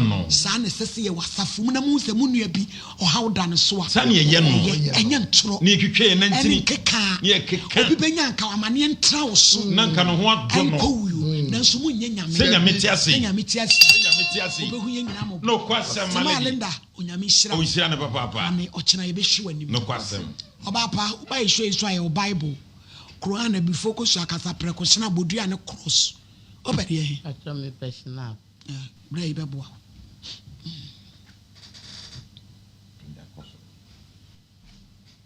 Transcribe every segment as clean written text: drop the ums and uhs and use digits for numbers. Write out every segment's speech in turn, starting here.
no. Saa na ɛsɛ sɛ yɛwɔ asafo mu na muhu sɛ mo nua bi ɔhaw da ne so a. Saa na yɛyɛ no. Ɛyɛ, ɛnyɛ ntorɔ. Na yɛtwitwa yɛn Ɛne nantini. nkekaa. Na yɛkeka. Obi bɛnya anka amaneɛ ntra wo so. Na anka ne ho adwo no. Ɛnkɔ wuo. Nanso monyɛ Nyame. Sɛ Nyame te ase Sɛ yi. Nyame te ase Sɛ yi. Nyame te ase yi. Ɔbɛhu yɛn nyinaa mmɔbɔ. Nokwasɛm, Nti my Maa lady. Linda, Onyame nhyira wo. Ɔnhyira no papaapa. Ame, ɔkyena yɛbɛhwe w'anim. Nokwasɛm. Ɔbaa pa, woba yɛ show yi so a yɛwɔ Bible, Quran, Abifo kosua kasa, prɛko, hyena, bodua ne cross. Wopɛ deɛ he? Patrɔ me pɛ shinap. Yeah, berɛ yi bɛboa wo.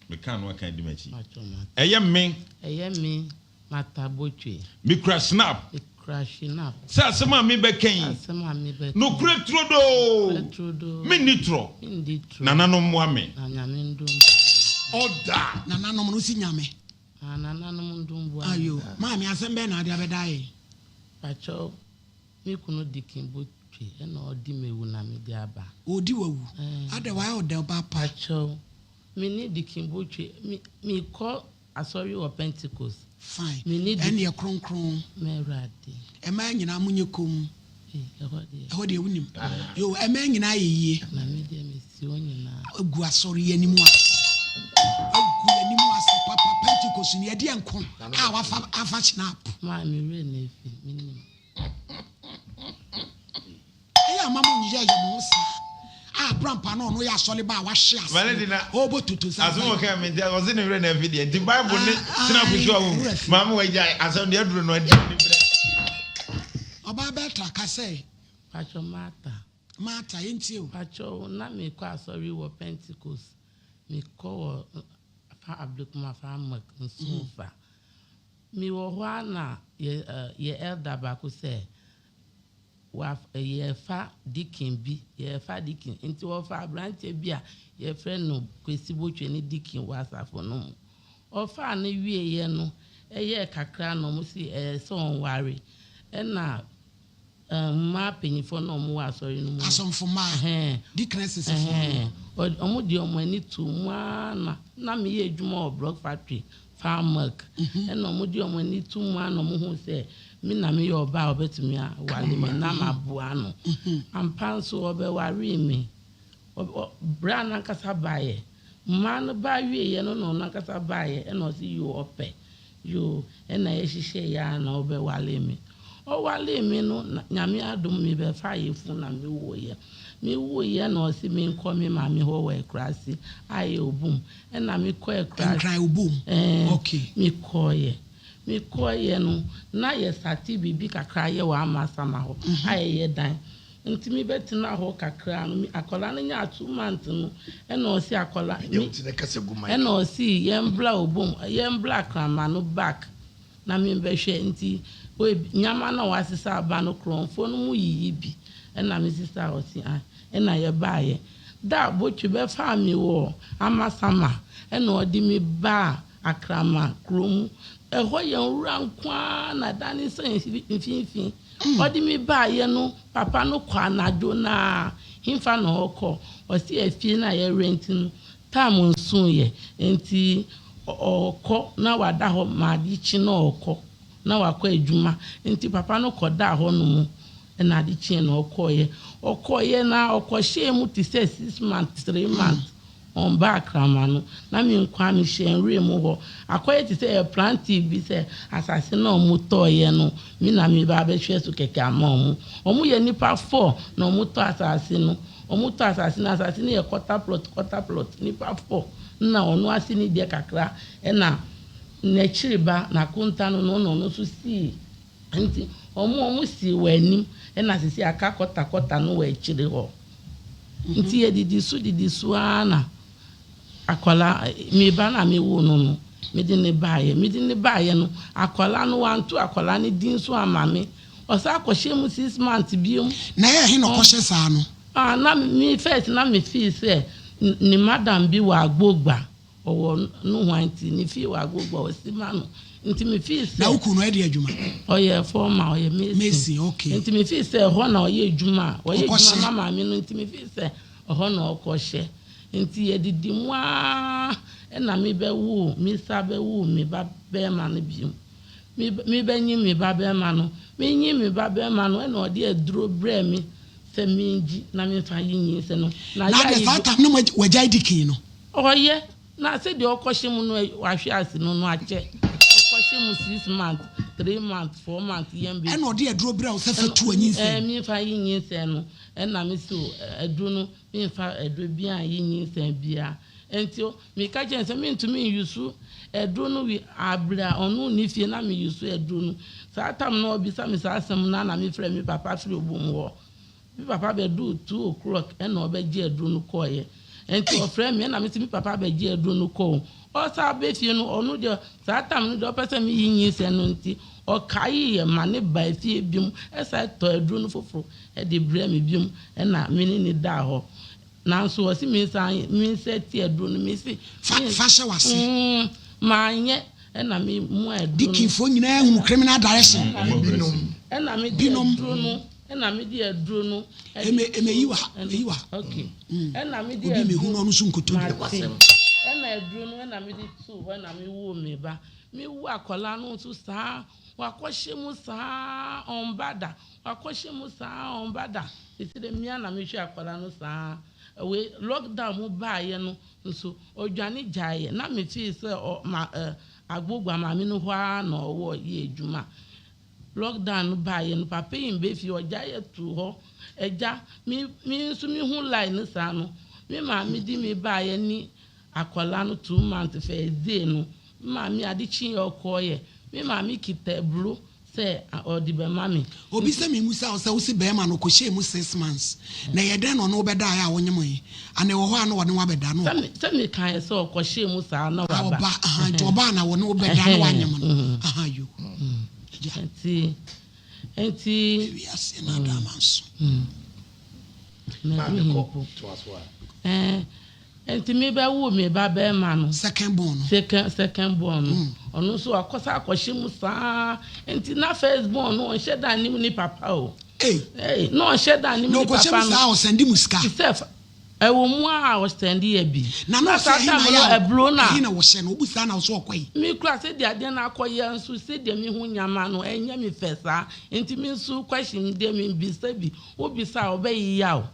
Meka no aka di m'akyi. Patrɔ mate. Ɛyɛ me. Ɛyɛ me Mata Botwe. Mekura snap. Mekura shinap. Sɛ asɛm a mebɛka yi. Asɛm a mebɛka yi. Nokorɛ turodoo. Nokorɛ turodoo. Menni torɔ. Menni torɔ. Nananom mmoa me. Na Nyame ndom boa me. Ɔda. Nananom no wosi Nyame. Ah nananom ndom boa me. Ayo, maame asɛm bɛn na ade abɛda yɛn? Pakyɛw, me kunu Dikin Botwe ɛna ɔdi m'awu na mede aba. Ɔɔdi w'awu? Ɛɛ. Adɛn wayɛ wo dɛn ɔbaa pa? Pakyɛw, me ne Dikin Botwe, me, mekɔ Asɔre wɔ Pentecost. Fine. Me ne di. Ɛnneɛ kronkron. M'Awurade. Ɛmaa nyinaa monyɛ komm. Ei, ɛhɔ deɛ. Ɛhɔ deɛ wonim. Yoo, ɛmaa nyinaa yɛ yie. Na me deɛ mesi hɔ nyinaa. Agu asɔre yi anim ase. Agu yɛn anim ase papa. Pentecost ni, ɛdeɛ nko a wafa afa schnapp. Maa me werɛ na afi, menim. Ɛyɛ a ma mo nyeyɛ yɛ mo ho saa. A brampa no ɔno yɛ asɔre ba a wahye ase no ɔbɔ toto sa Asɛm ɔka mi nti ɔse ne werɛ na afi deɛ nti bible ne tena kusu a wo maame wɔ agya asɛm deɛ aduro no adi ne brɛ. Ɔbaa Bertha ka sɛ. Pacho Martha. Martha yɛntie o. Pacho na mekɔ asɔre wɔ Pentecost mekɔ wɔ fa Ablekuma fa Amak nso fa mewɔ hɔ a na yɛ yɛ elder baako sɛ Waf yɛrefa deacon bi, yɛrefa deacon. Nti wɔfaa aberanteɛ bi a yɛfrɛ no Kwesi Botwe ne deacon wɔ asafo no mu. Wɔfaa no wieeɛ no, ɛyɛɛ kakra na wɔsi ɛyɛ sɛ ɔnware. Ɛna eh, mmaa mpanyinfoɔ na wɔwɔ asɔre no mu no. Asomfo mmaa, Ɛhɛn, deaconesses foɔ no. ɛhɛn, wɔ wɔde wɔn ani too mu ara na na meyɛ adwuma wɔ block factory, farm milk. Ɛna wɔde wɔn ani too mu ara na wɔhuu sɛ Me na meyɛ ɔbaa a ɔbɛtumi aware me na maboa no. Ampa nso, ɔbɛwaree me. Berɛ a n'ankasa baeɛ, mmaa no ba wieeɛ no na ɔno ankasa baeɛ ɛna ɔse yoo ɔpɛ, yoo ɛna yɛhyehyɛeɛ ara na ɔbɛwaree me. Ɔwaree me no, Nyame adom mebɛfaa yafunu na mewoeɛ. Mewoeɛ na ɔse menkɔ me maame hɔ wɔ akuraase a ɛyɛ Obum. Ɛna mekɔɔ akuraase. Nkran Obum? Ɛɛ, Okay. mekɔeɛ. Mekɔeɛ no, na yɛsate biribi kakra yɛ wɔ Amasaman hɔ a ɛyɛ dan. Nti mebɛtenaa hɔ kakra no, akwadaa no nyaa 2 months no, ɛna ɔse akwadaa, me, ɛna ɔse yɛmbra Obom, yɛmbra Kraman no back na membɛhwɛ. Nti nneɛma no a wɔasesa aba no, korɔmfoɔ no mu yiyi bi. Ɛna me sister ɔse ah, ɛna yɛbaeɛ. Da a Botwe bɛfaa me wɔ Amasaman, ɛna ɔde me baa Akrama kuro mu. Ɛhɔ yɛ nwura nko ara na da ne sɛ mfimfini. Ɔde me baeɛ no, papa no kɔ anadwo no ara. Hemfa na ɔrekɔ? Ɔse afie no a yɛrent no, time nsoeɛ nti ɔrekɔ na wada hɔ ma ade kye na ɔrekɔ na wakɔ adwuma. Nti papa no kɔdaa hɔnom na ade kyeeɛ na ɔkɔeɛ. Ɔkɔeɛ no ara ɔkɔhyɛɛ mu te sɛ 6 months, 3 months. Ɔmmbaa Kraman no, na me nkoaa mehyɛɛ nwura mu hɔ. Akɔyɛ te sɛ yɛplantee bi sɛ asase no a wɔtɔeɛ no, me na mereba abɛhwɛ so kɛkɛ ama wɔn. Wɔyɛ nnipa four na wɔtɔ asase no. Wɔtɔ asase no, asase no yɛ quarter plot, quarter plot, nnipa four na ɔno ase ne deɛ kakra ɛna n'akyiri ba, n'akonta no no na ɔno nso sii. Nti wɔn a wɔsii wɔ anim ɛna seesei aka quarter quarter no wɔ akyire hɔ. Nti yɛdidi so didi so ara na akwadaa, me ba no a mewoo no no, mede no baeɛ. Mede no baeɛ no, akwadaa no wanto akwadaa no din nso amma me. Ɔsan kɔhyɛɛ mu 6 months bio. Na ɛyɛ he na ɔkɔhyɛ saa no? Ah, na me first na me feel sɛ ne madam bi wɔ Agbogba. Ɔwɔ nohoa nti ne fie wɔ Agbogba ɔsi ma no. Nti me feel sɛ. Na wo kunu no ɛde adwuma? Ɔyɛ foreman, ɔyɛ mason. Mason, okay. Nti me feel sɛ ɛhɔ na ɔyɛ adwuma a, ɔyɛ adwuma Ɔkɔhyɛ. ma maame no nti me feel sɛ ɛhɔ na ɔkɔhyɛ. Nti yɛdidi mu ara ɛna me bɛwoo, me sa bɛwoo me ba bɛrima no bio. Me me bɛnye me ba bɛrima no, menye me ba bɛrima no ɛna ɔde aduro brɛɛ me. Sɛ mengyi na memfa yi nyinsɛn no. Na adeɛ saa tam no wagyae dikin no. Ɔyɛ, na sɛdeɛ ɔkɔhyɛ mu no wahwe ase no no akyɛ. Ɔkɔhyɛ mu 6 months, 3 months, 4 months yɛn bɛ. Ɛna ɔde aduro brɛ wo sɛ fa tu anyinsɛn. Ɛɛ, memfa yi nyinsɛn no. Ɛna me so aduro no, memfa aduro biara yi nyinsɛn biara. Nti meka kyerɛ sɛ mentumi nyusu aduro no wi abere a ɔno nni fie na meyusu aduro no. Saa tam no ɔbisa me saa asɛm no na mefrɛ me papa firi Obom hɔ. Me papa bɛduu 2 o'clock ɛna ɔbɛgye aduro no kɔɔyɛ. Nti ɔfrɛ me, ɛna mesi me papa bɛgye aduro no kɔɔ. Ɔsan bɛ fie no, ɔno deɛ saa tam no deɛ ɔpɛ sɛ meyi nyinsɛn no, nti ɔkae yɛ ma ne ba fie biom, ɛsan tɔ aduro no foforɔ ɛde brɛ me biom, ɛna me ne ne daa hɔ. Nanso ɔsi me nsa me nsa ti aduro no, me si. Fa fa hyɛ w'ase. Maanyɛ, ɛna me mu aduro no. Dikinfoɔ nyinaa hunu criminal direction. Ɛna me de aduro no, ɛna me de aduro no. Eme eme yiwa yiwa. Okay. Ɛna me de Obi mehu no, ɔno nso nkoto bi. Mate. Ɛna aduro no, ɛna me de tu hɔ, ɛna me wo me ba. Me wo akwadaa no nso saa, wakɔhyɛ mu saa, ɔnba da. Wakɔhyɛ mu saa, ɔnba da. Esi dɛ mmea na mehwɛ akwadaa no saa. Wei lockdown mu baayɛ no nso, ɔdwane gyaeɛ na me fii sɛ ɔ ma ɛ agbogba maame no hɔ ara na ɔwɔ yɛ adwuma. Lockdown no baayɛ no, papa yi mbɛ fie, ɔgyaeɛ to hɔ. Ɛgya me nso me hu line no saa no, me maame di me baayɛ ni akwadaa no 2 months first day no, me maame ade kyi yɛ ɔkɔɔyɛ, me maame kita aburo sɛ ɔde bɛma me. Obi sɛ mi musa wo sɛ wosi bɛrima no kɔhyɛ mu 6 months na ɛyɛ dɛn na ɔno wobɛda a wonyem yi ana ɛwɔ hɔ a na ɔne wabɛda no? Sɛ mi kan yɛ sɛ ɔkɔhyɛ mu saa na waba. Ɔba aha, nti ɔbaa na wɔne wobɛda na wanyem no aha yo. Nti. Ewiase na adama nso. Maame kɔ toa so a. Nti mi bɛ wo mi ba bɛrima no. Second born no. Second born no, ɔno nso akɔsa akɔhyɛ mu saa, nti na first born no ɔnhyɛ da anim ni papa o. Ee. Na ɔnhyɛ da anim ni papa no. Na ɔkɔhyɛ mu saa, ɔsend mu sika. Sɛ ɛwɔ mu a ɔsend yɛ bi. Na ɔsɛ ɛhin na yɛ ɛburo na ɛhin na wɔhyɛ no obu saa na ɔsɛ ɔkɔ yi. Mi kura sɛdeɛ adeɛ no akɔyɛ nso, sɛdeɛ mi ho nyama no ɛnyɛ mi fɛ saa, nti mi nso question deɛ mi bisa bi, wo bisa a ɔbɛyiya o,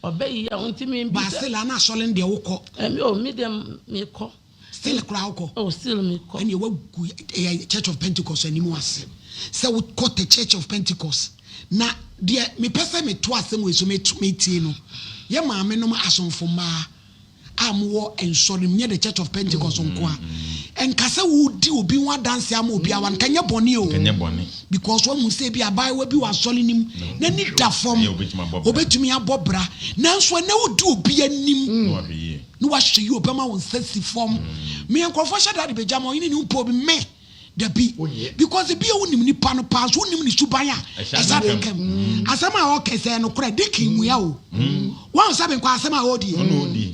ɔbɛyiya o, nti mi bisa. Baasela na asɔle no deɛ wokɔ. Ɛmi o, mi deɛ mi kɔ. Still kora wokɔ. Oh, still mi kɔ. Ɛnni wagu ɛyɛ Church of Pentecost anim ase sɛ wokɔ the Church of Pentecost. Na deɛ mepɛ sɛ meto asɛm wei so metie no, yɛ maame nom asomfo mmaa a mowɔ nsɔre mu, nyɛ the Church of Pentecost nko a, nka sɛ wodi obi ho adanse ama obi awa nka nyɛ bɔne o, because wahu sɛ bi abaayewa bi wɔ asɔre nim n'ani da fam, obetumi abɔ bra, nanso ɛnɛ wodi obi anim na wahwɛ yi, obɛma wo nsa si fam. Mmea nkurɔfoɔ hyɛ da de bɛgya ma ɔyene ne mpo obi me dabi, because ebi a wonim nipa no paa so, wonim ne suban a ɛsɛ adaka mu. Asɛm a ɔka sɛ nokorɛ dikin mua o, wɔn sɛ menkɔ asɛm a ɔdi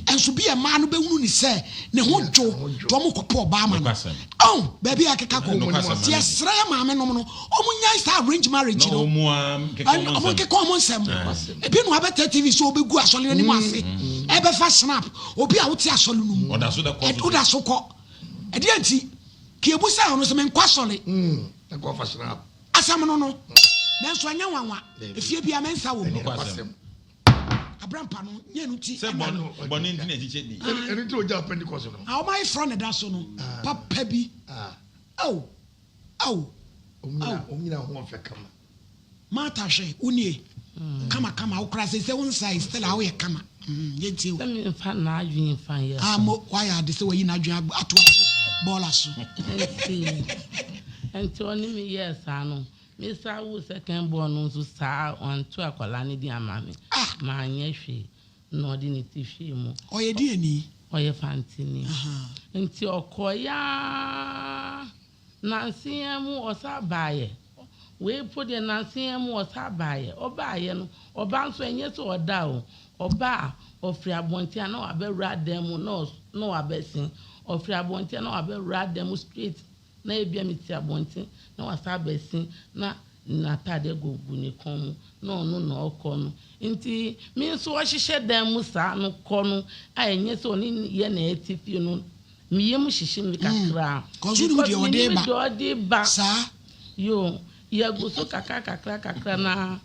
nso bi mmaa no bɛhunu ne sɛ ne ho dwo nti ɔmo kɔpɔ ɔbaa ma no ɔn baabi a ɛkeka kɔ. Nti yɛsrɛ yɛ maame nom no, ɔmo nyae saa arrange marriage no, ɔmo nkeka ɔmo nsɛm. Ebi na wabɛtɛ TV so, ɔbɛgu asɔre n'anim ase, ɛbɛfa snap obi a wote asɔre no mu woda so kɔ ɛdeɛ. Nti kiebu sɛ ɔno sɛ menkɔ asɔre asɛm no, nanso ɛnyɛ nwanwa efie bia mɛnsa wɔ mu abrampa no nyɛ no ti. Sɛ bɔne nti na ɛkyekyɛ di. Ɛno nti ogya Pentecost no. A ɔma ayefrɔ ne da so no papa bi aw aw. Aw, ɔmo nyinaa ho ɔfɛ kama. Martha, hwɛ wo nie, kama kama, wo kora sɛ wo nsa yi still a woyɛ kama. Yɛntie o. Sɛ memfa n'adwene mfa yɛ so. Mo wayɛ ade sɛ wayi n'adwene ato ase bɔɔla so. Nti ɔne me yɛɛ saa no, mesa wo second born no nso saa, ɔnto akwadaa no din ama me. Maanyɛ hwee na ɔde ne ti hwee mu. Ɔyɛ deɛ Ɔyɛ Fantini. Nti ɔkɔyaa nanseɛ mu, ɔsa baayɛ. Wei po deɛ, nanseɛ mu ɔsa baayɛ. Ɔbaayɛ no, ɔba nso ɛnyɛ sɛ ɔda o. Ɔba a, ɔfiri abɔnten a na wabɛwura dan mu na wabɛsen. Ɔfiri abɔnten a na wabɛwura dan mu straight, na ebia mi te abɔnten na wasa abɛsen na n'atadeɛ gugu ne kɔn mu na ɔno na ɔkɔ no. Nti mi nso ɔhyehyɛ dan mu saa no kɔ no a, ɛnyɛ sɛ ɔne yɛ na ɛte fie no, mi yam hyehyɛ mi kakra. Because wonim deɛ ɔde ba. Deɛ ɔde ba. Saa. Yo, yɛgu so kakra kakra kakra na.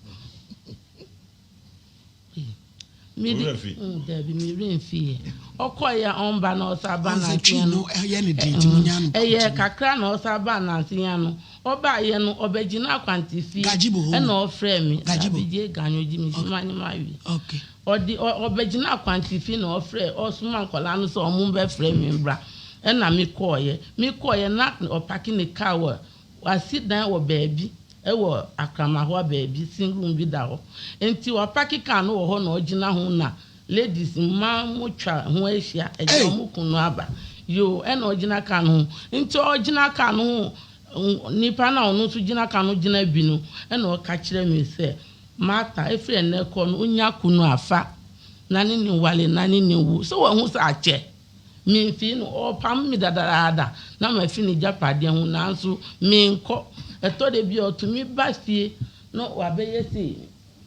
Mede Wo werɛ fi? Mm, dabi, me werɛ mfiiɛ. Ɔkɔeɛ a ɔmba na ɔsan ba Ɔn sɛ nanse twi ano. no ɛyɛ ne den nti munya no Ɛyɛɛ ntumi. kakra na ɔsan baa nanse ano. Ɔbaeɛ no, ɔbɛgyinaa akwantefi Gajibo hɔ ɛna o. ɔfrɛɛ me. Gajibo. Dabi, gye ganyo gye me si Ok. ma ne ma wie. Ok. Ɔde, ɔ, ɔbɛgyinaa akwantefi na ɔfrɛɛ, ɔsoma nkwadaa no sɛ ɔmo mbɛfrɛ me mbra. Ɛna mekɔeɛ. Mekɔeɛ na ɔpake ne kaa wɔ Wasi dan wɔ baabi wɔ Akramahoa baabi, single room bi da hɔ. Nti wapake car no wɔ hɔ na ɔgyina ho na ladies mmaa mo twa ho ahyia ɛgya Ei! ɔmo kunu no aba. Yoo ɛna ɔgyina car no ho. Nti ɔgyina car no ho nipa no a ɔno nso gyina car no gyina bi no ɛna ɔka kyerɛ me sɛ Martha ɛfiri ɛnnɛ kɔ no wonya kunu a fa na ne ne nwale na ne ne nwu. Sɛ wahu sɛ akyɛ. Memfii no, ɔrepam me dadaada na mafi n'agyapadeɛ ho, nanso menkɔ. Ɛtɔ da bi a ɔtumi ba fie na wabɛyɛ sei,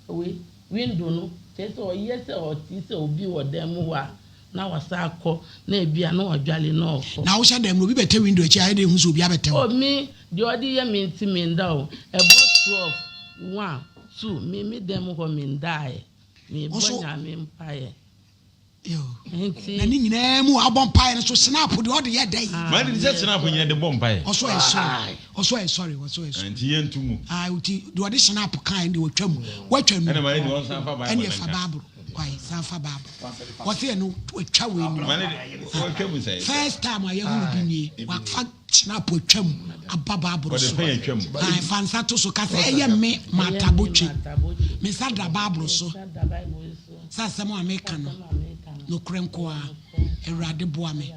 wei, window no, kyerɛ sɛ ɔyɛ sɛ ɔte sɛ obi wɔ dan mu hɔ a, na wasan akɔ, na ebia na wadwale na ɔkɔ. Na wohyɛ dan mu no, obi bɛtɛ window akyi a, ayɛ dɛ ehu sɛ obi abɛtɛ hɔ. Oh, me, deɛ ɔde yɛ me nti menda o. Ɛbɔ 12, one, two, me me dan mu hɔ mendaeɛ. Wo Mebɔ nso, Nyame mpaeɛ. Na ne nyinaa mu abɔ mpaeɛ no so snap deɛ ɔde yɛ dɛn. Maa de sɛ snap nyina de bɔ mpaeɛ. Ɔsɔ yɛ sɔre ɔsɔ yɛ sɔre ɔsɔ yɛ sɔre. Nti yɛn tu mu. Ah nti deɛ ɔde snap kan deɛ ɔtwa mu watwa nu. Ɛna maa de ɔnsan fa bible Ɛna ɛfa bible wae san fa bible wɔsi ɛno watwa wei nu. Maa de watwa mu sɛ. First time a yɛhunu bi nie wafa snap atwa mu aba bible so. Ɔde pɛn atwa mu. Ah fa nsa to so ka sɛ ɛyɛ me Martha Botwe me nsa da bible so. Sɛ asɛm a meka no, nokorɛ nko ara. Awurade boa me.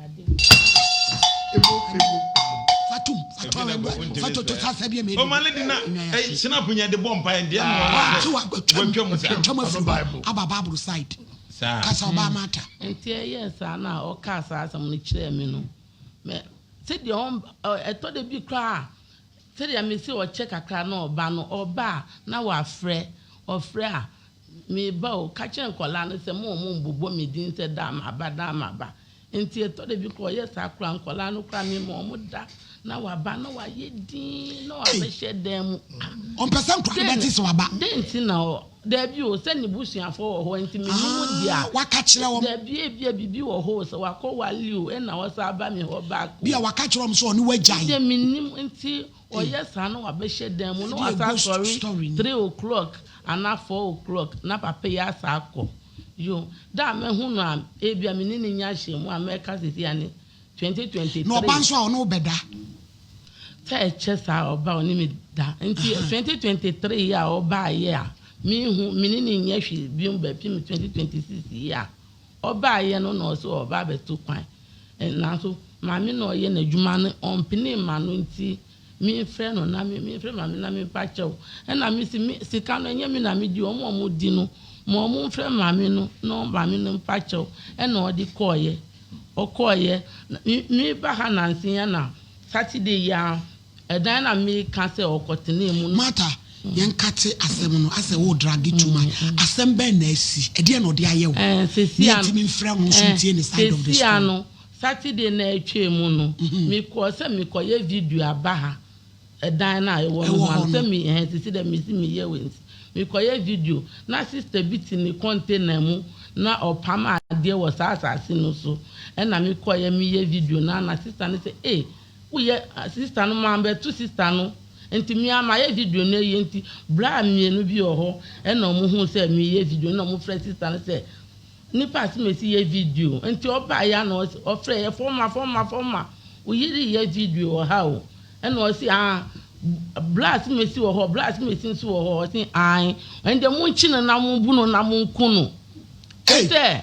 Fa tom, fa to, fa to to sa sɛ bi emi. O ma ne de na eh snap nya de bɔ mpa deɛ no wɔn sɛ watwam watwam afiri hɔ aba Bible side. Kasa ɔbaa Martha. Nti ɛyɛɛ saa na ɔkaa saa asɛm no kyerɛɛ me no, mɛ sɛdeɛ ɔn ɛtɔ da bi koraa a sɛdeɛ mese ɔkyɛ kakra na ɔba no, ɔba a na wafrɛ, ɔfrɛ a Mereba o, ka kyerɛ nkwadaa no sɛ mo wɔn mbobɔ me din sɛ daa maba, daa maba. Nti ɛtɔ da bi koraa ɔyɛ saa koraa nkwadaa no koraa mema wɔn da na waba na wayɛ dinn na wabɛhyɛ dan mu. Ah, Ɔmpɛ sɛ nkwadaa no bɛte sɛ waba. Dɛn nti na ɔ, daabi o, sɛ ne busuafoɔ wɔ hɔ nti mennim deɛ Ah, a. waka kyerɛ wɔn. Daabi ebia biribi wɔ hɔ o, sɛ wakɔ wale o, ɛna wasan aba me hɔ back o. Bi a waka kyerɛ wɔn sɛ ɔne wo agyae. Deɛ mennim nti Ɔyɛ saa na wabɛhyɛ dan mu na Ɛdeɛ wasan ghost asɔre story ni. 3:00 anaa 4:00 na papa yi asan akɔ. Yo, da a mɛhu no a ebia me ne no nya ahyɛmu a mɛka seesei ara ne 2023. Na ɔba nso a ɔne wo bɛda? Sɛ ɛkyɛ saa a ɔba a ɔne me da. Nti 2023 yi a ɔbaeɛ a menhu, me ne no nyɛ hwee bio bɛpem 2026 yi a Ɔbaeɛ no na ɔse ɔreba abɛto kwan nanso maame na ɔyɛ n'adwuma no ɔmpene mma no nti memfrɛ no na memfrɛ maame na mempa kyɛw ɛna mese me sika no ɛnyɛ me na medi wɔn a wɔdi no ma wɔn mfrɛ maame no na maame no mpa kyɛw ɛna ɔde kɔɔeɛ ɔkɔɔeɛ meba ha nanse ya na Saturday yi ara Ɛdan na meka sɛ ɔkɔtenaa mu no. Martha, yɛnkate asɛm no, asɛ wo drage too much. Asɛm bɛn na asi? Ɛdeɛn na ɔde ayɛ wo? Ɛɛ, Ne sesia no, yɛntumi mfrɛ no nso ɛɛ, ntie ne side of the sesia story. no, Saturday no a atwam mu no, mekɔɔ sɛ mekɔyɛ video aba ha, ɛdan no a ɛwɔ no Ɛwɔ ho ano, hɔ sɛ no. me, ɛhɛn, sisi dɛ mesi meyɛ wei nti, mekɔyɛ video, na sister bi te ne container mu, na ɔpam adeɛ wɔ saa asase no so, ɛna mekɔeɛ meyɛ video no a, na sister no sɛ, ei, Woyɛ sister no mambɛto sister no nti me ara mayɛ video no awie nti bra mmienu bi wɔ hɔ ɛna ɔmo huu sɛ meyɛ video no na ɔmo frɛ sister no sɛ nipa asimesi yɛ video nti ɔbaa yɛ na ɔfrɛ yɛ fɔma fɔma fɔma wo yere yɛ video wɔ ha o ɛna ɔsi ah bra asimesi wɔ hɔ bra asimesi nso wɔ hɔ ɔsi ae ɛnde mo nkyi no na mo bu no na mo nku no sɛ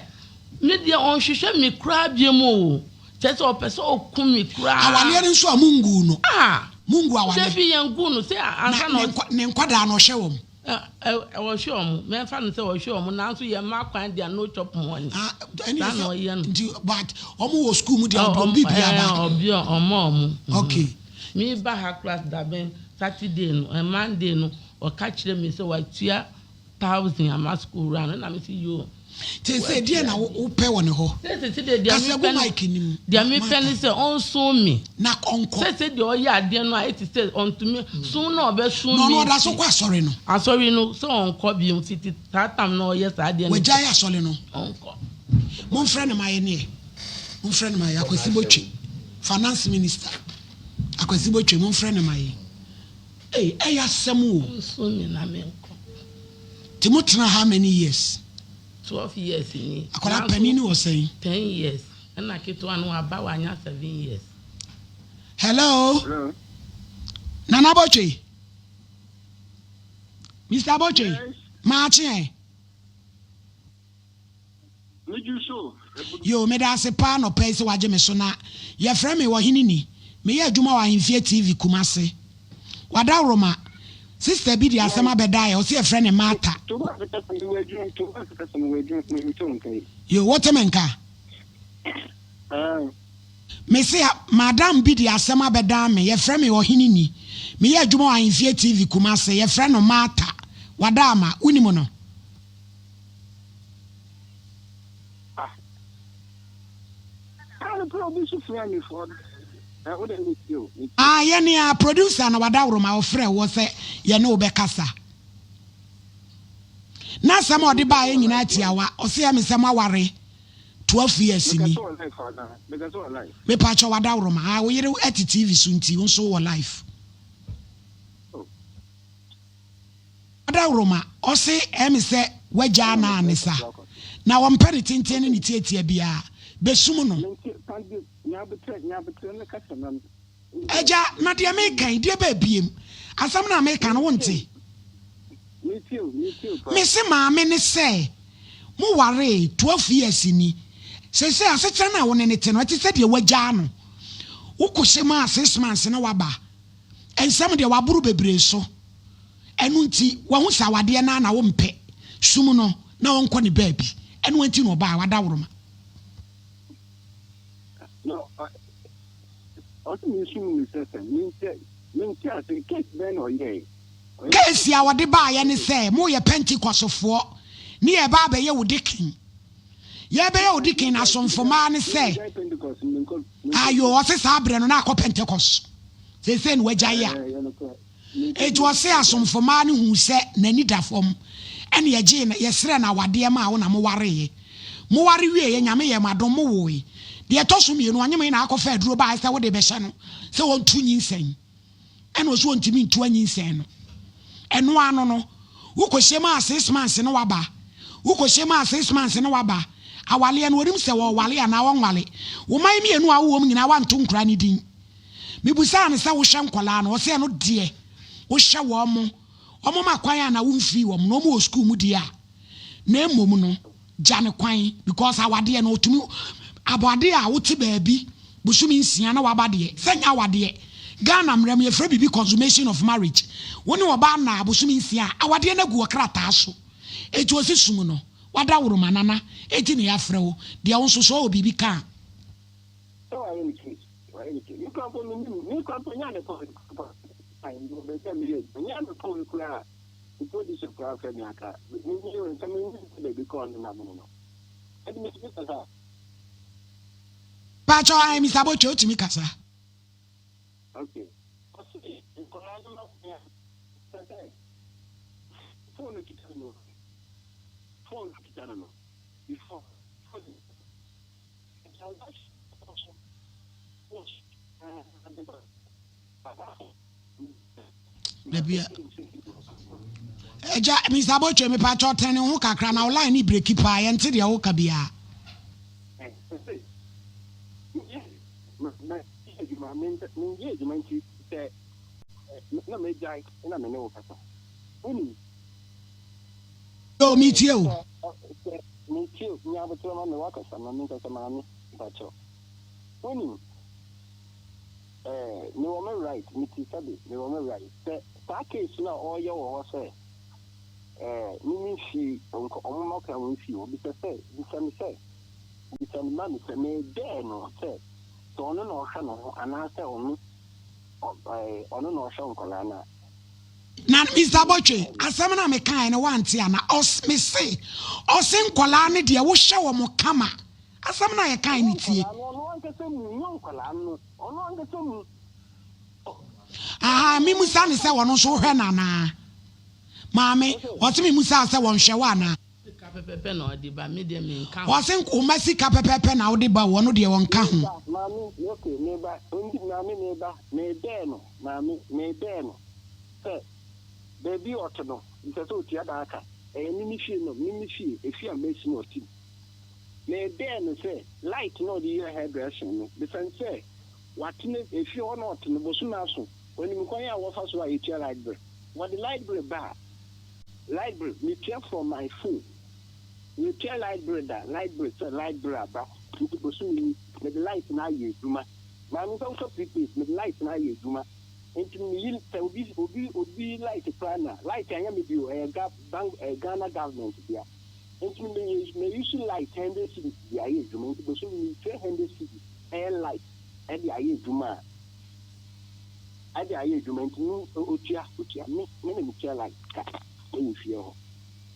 me deɛ ɔnhwehwɛ me koraa biom o. Kyerɛ sɛ ɔpɛ sɛ ɔku me koraa. Awareɛ no nso a monguu no. Ah! Mongu awareɛ. Dabi yɛnguu no sɛ ansa na. Na ne nkwadaa no ɔhwɛ wɔn. Ɛ ɛ ɔhwɛ wɔn mɛmfa no sɛ ɔhwɛ wɔn nanso yɛn mma kwan deɛ no chop money. Ah ɛne Saa na ɔyɛ no. Nti but wɔn wɔ school mu deɛ ɔde wɔn biribi aba. Ɔbi ɔmɔ wɔn. Okay. Me ba ha class dabɛn Saturday no ɛ Monday no ɔka kyerɛ me sɛ watua. 1000 ama sukuu wura no na me si yoo. Seesei deɛ na wopɛ wɔ ne hɔ? Seesei deɛ deɛ Kasa gu mepɛ mic no mu. Deɛ mepɛ ne Martha. sɛ ɔnso me. Na ɔnkɔ. Seesei deɛ ɔyɛ adeɛ no ayɛ te sɛ ɔntumi so na ɔbɛso Na me ɔno ɔda so nti. kɔ asɔre no? Asɔre no sɛ ɔnkɔ bio fiti saa tam na ɔyɛ saa adeɛ no. Wagyae asɔre no? Ɔnkɔ. Momfrɛ no ma yɛneɛ. Momfrɛ no ma yɛ. Akwasi Botwe, Finance Minister. Akwasi Botwe, momfrɛ no ma yɛn. Ei, ɛyɛ asɛm o. Ɔnso me na menkɔ. Nti mo tena how many years? 12 years ni. Akwadaa panin no wɔ sɛn? 10 years. Ɛna ketewa no waba wanya 7 years. Hello. Hello. Nana Botwe. Mr. Botwe. Yes. Maakye ɛ. Megye so. Yoo, meda ase paa anɔpa yi sɛ wagye me so na yɛfrɛ me Ɔhene Ni. Meyɛ adwuma wɔ Ahemfie TV Kumase. Wadaworoma, sister bi de asɛm abɛda yɛ, ɔse yɛfrɛ no Martha. Yoo, wote me nka? Mese madam bi de asɛm abɛdan me, yɛfrɛ me Ɔhene Ni. Meyɛ adwuma wɔ Ahemfie TV Kumase, yɛfrɛ no Martha. Wadaama, wonim no? Ah. Ah, no obi nso frɛ me fɔ. Eh, wo de me tie o. Ah, yɛ nea producer na wadaworoma ɔfrɛ wɔ sɛ yɛne wo bɛkasa. Na asɛm a ɔde baeɛ nyinaa tiawa. Ɔse ɛme sɛ moaware 12 years ni. Mepakyɛ wadaworoma. Ah, wo yere ɛte TV so nti wo nso wɔ life. Adaworoma, ɔse ɛme sɛ w'agya anaa ne sa, na ɔmpɛ ne tenten ne ne tiatia biara, bɛsum no. Agya, na deɛ meka yi, deɛ bɛɛ biem? Asɛm no a meka no, wonte? Mese maame ne sɛ, mo waree 12 years ni, seesei asetena no a wo ne no te no, ɛte sɛ deɛ w'agyaa no. Wo kɔhyɛ mu a 6 months na waba. Nsɛm deɛ waboro bebree so. Ɛno nti wahu sɛ awadeɛ no ara na wompɛ. Sum no na ɔnkɔ ne baabi. Ɛno nti na ɔbaa wadaworoma. No, ɔse mensum no sɛ sɛn? Mente, mente ase. Case bɛn na ɔyɛe? Case a ɔde baeɛ ne sɛ moyɛ Pentecostefoɔ ne yɛreba abɛyɛ wo deacon. Yɛrebɛyɛ wo deacon no asomfo mmaa ne sɛ ayo ɔse saa berɛ no na akɔ Pentecost. Seesei na wagyae a. Enti ɔse asomfo mmaa no huu sɛ n'ani da fam, ɛna yɛgyee no, yɛsrɛɛ no awadeɛ maa wo na mowareeɛ. Moware wieeɛ, Nyame yɛɛ mo adom, mowoe. Deɛ ɛtɔ so mmienu, ɔnyemee na akɔfa aduro baeɛ sɛ wode rebɛhyɛ no sɛ ɔntu nyinsɛn. Ɛna ɔse ɔntumi ntu anyinsɛn no. Ɛno ano no, wokɔhyɛ mu a six months na waba. Wokɔhyɛ mu a six months na waba. Awaleɛ no, ɔnim sɛ ɔrewale anaa ɔnwale. Wo mman mmienu a wowɔ mu nyinaa, woanto nkoraa no din. Mebisaa no sɛ wohwɛ nkwadaa no? Ɔse ɛno deɛ wohwɛ wɔn, wɔn ma kwan a na womfii wɔn na wɔn wɔ sukuu mu deɛ a, na mmom no gya no kwan because awadeɛ no ɔtumi abɔadeɛ a wote baabi bosome nsia na waba deɛ sɛ nyɛ awadeɛ. Ghana mmara mu yɛfrɛ biribi consummation of marriage. Wo ne ɔbaa nna bosome nsia a awadeɛ no agu wɔ krataa so. Enti ɔse sum no wadaworoma nana enti na yɛafrɛ wo deɛ wo nso sɛ ɔwɔ biribi ka a. Sɛ wayɛ ne case, wayɛ ne case. Me kura mpo menim, me kura mpo nyɛ ade pɔn mpo. Mewɔ baabi a meyɛ adwuma, nyɛ ade pɔn koraa. Me producer koraa frɛ me aka. Menim nka menim sɛ baabi kɔɔ no nam no no. Ɛde metumi kasa. Pakyɛw ae Mister Botwe wotumi kasa. Okay. Ɔse nkwadaa no ma kwan a sɛ sɛ phone no kita no no phone no kita no no before phone Dabi a. Agya, Mr. Botwe, me pa kyɛw tɛn ne ho kakra na wo line ne breki paa, yɛnte deɛ woka biara. Yo, metie o. Metie o, nya aboterɛ ma me, woakasa ma menkasa maame, mpakyɛw. Wonim, eh, mewɔ me right, mete sɛbe, mewɔ me right sɛ saa case no a ɔreyɛ wɔ hɔ sɛ, eh, me me mfii, nka ɔmo ma kwan wɔn mfii hɔ, bisa sɛ, bisa me sɛ, bisa me ma me sɛ, me dare no sɛ, sɛ ɔno na ɔhwɛ ne ho anaasɛ ɔno, ɔ, eh, ɔno na ɔhwɛ nkwadaa no a. Na Mister Botwe, asɛm no a mekaeɛ no woante ana? Ɔs, mese, ɔse nkwadaa no deɛ wohyɛ wɔn kama. Asɛm no a yɛkaeɛ no Ɛnyɛ tie. nkwadaa no, ɔno ankasa mu, nyɛ nkwadaa no, ɔno ankasa mu. Ahaa, memusa no sɛ ɔno nso wohwɛ no anaa? Maame, ɔse memusaa sɛ wɔnhwɛ wo anaa? Sika pɛpɛpɛ na ɔde ba, me deɛ menka ho. Ɔse wo mma sika pɛpɛpɛ na wode ba o, ɔno deɛ ɔnka ho. Meba, maame, okay, meba, ondi, maame, meba, mebɛɛ no, maame, mebɛɛ no sɛ baabi a ɔte no, nsɛ sɛ ɔtua daa ka, ɛyɛ me me fie no, me me fie, efie a masi no ɔte mu. Mebɛɛ no sɛ light na ɔde yɛ hairdressing no, besiane sɛ watena efie hɔ na ɔte no bosome aso, ɔnim kwan a wɔfa so a yɛtua light bill. Wɔde light bill ba a, Light bill metua from my phone metua light bill da light bill sɛ light bill aba nti bosome yi mede light no ayɛ adwuma maame sɛ wotɔ prepaid mede light no ayɛ adwuma nti meyi sɛ obi obi obi light koraa na light anyɛ me bio ɛyɛ ga bank ɛyɛ Ghana government dea nti me me use light hundred cedis de ayɛ adwuma nti bosome metua hundred cedis ɛyɛ light ɛde ayɛ adwuma a Ɛde ayɛ adwuma nti no otua otua me me na metua light ka wɔ fie hɔ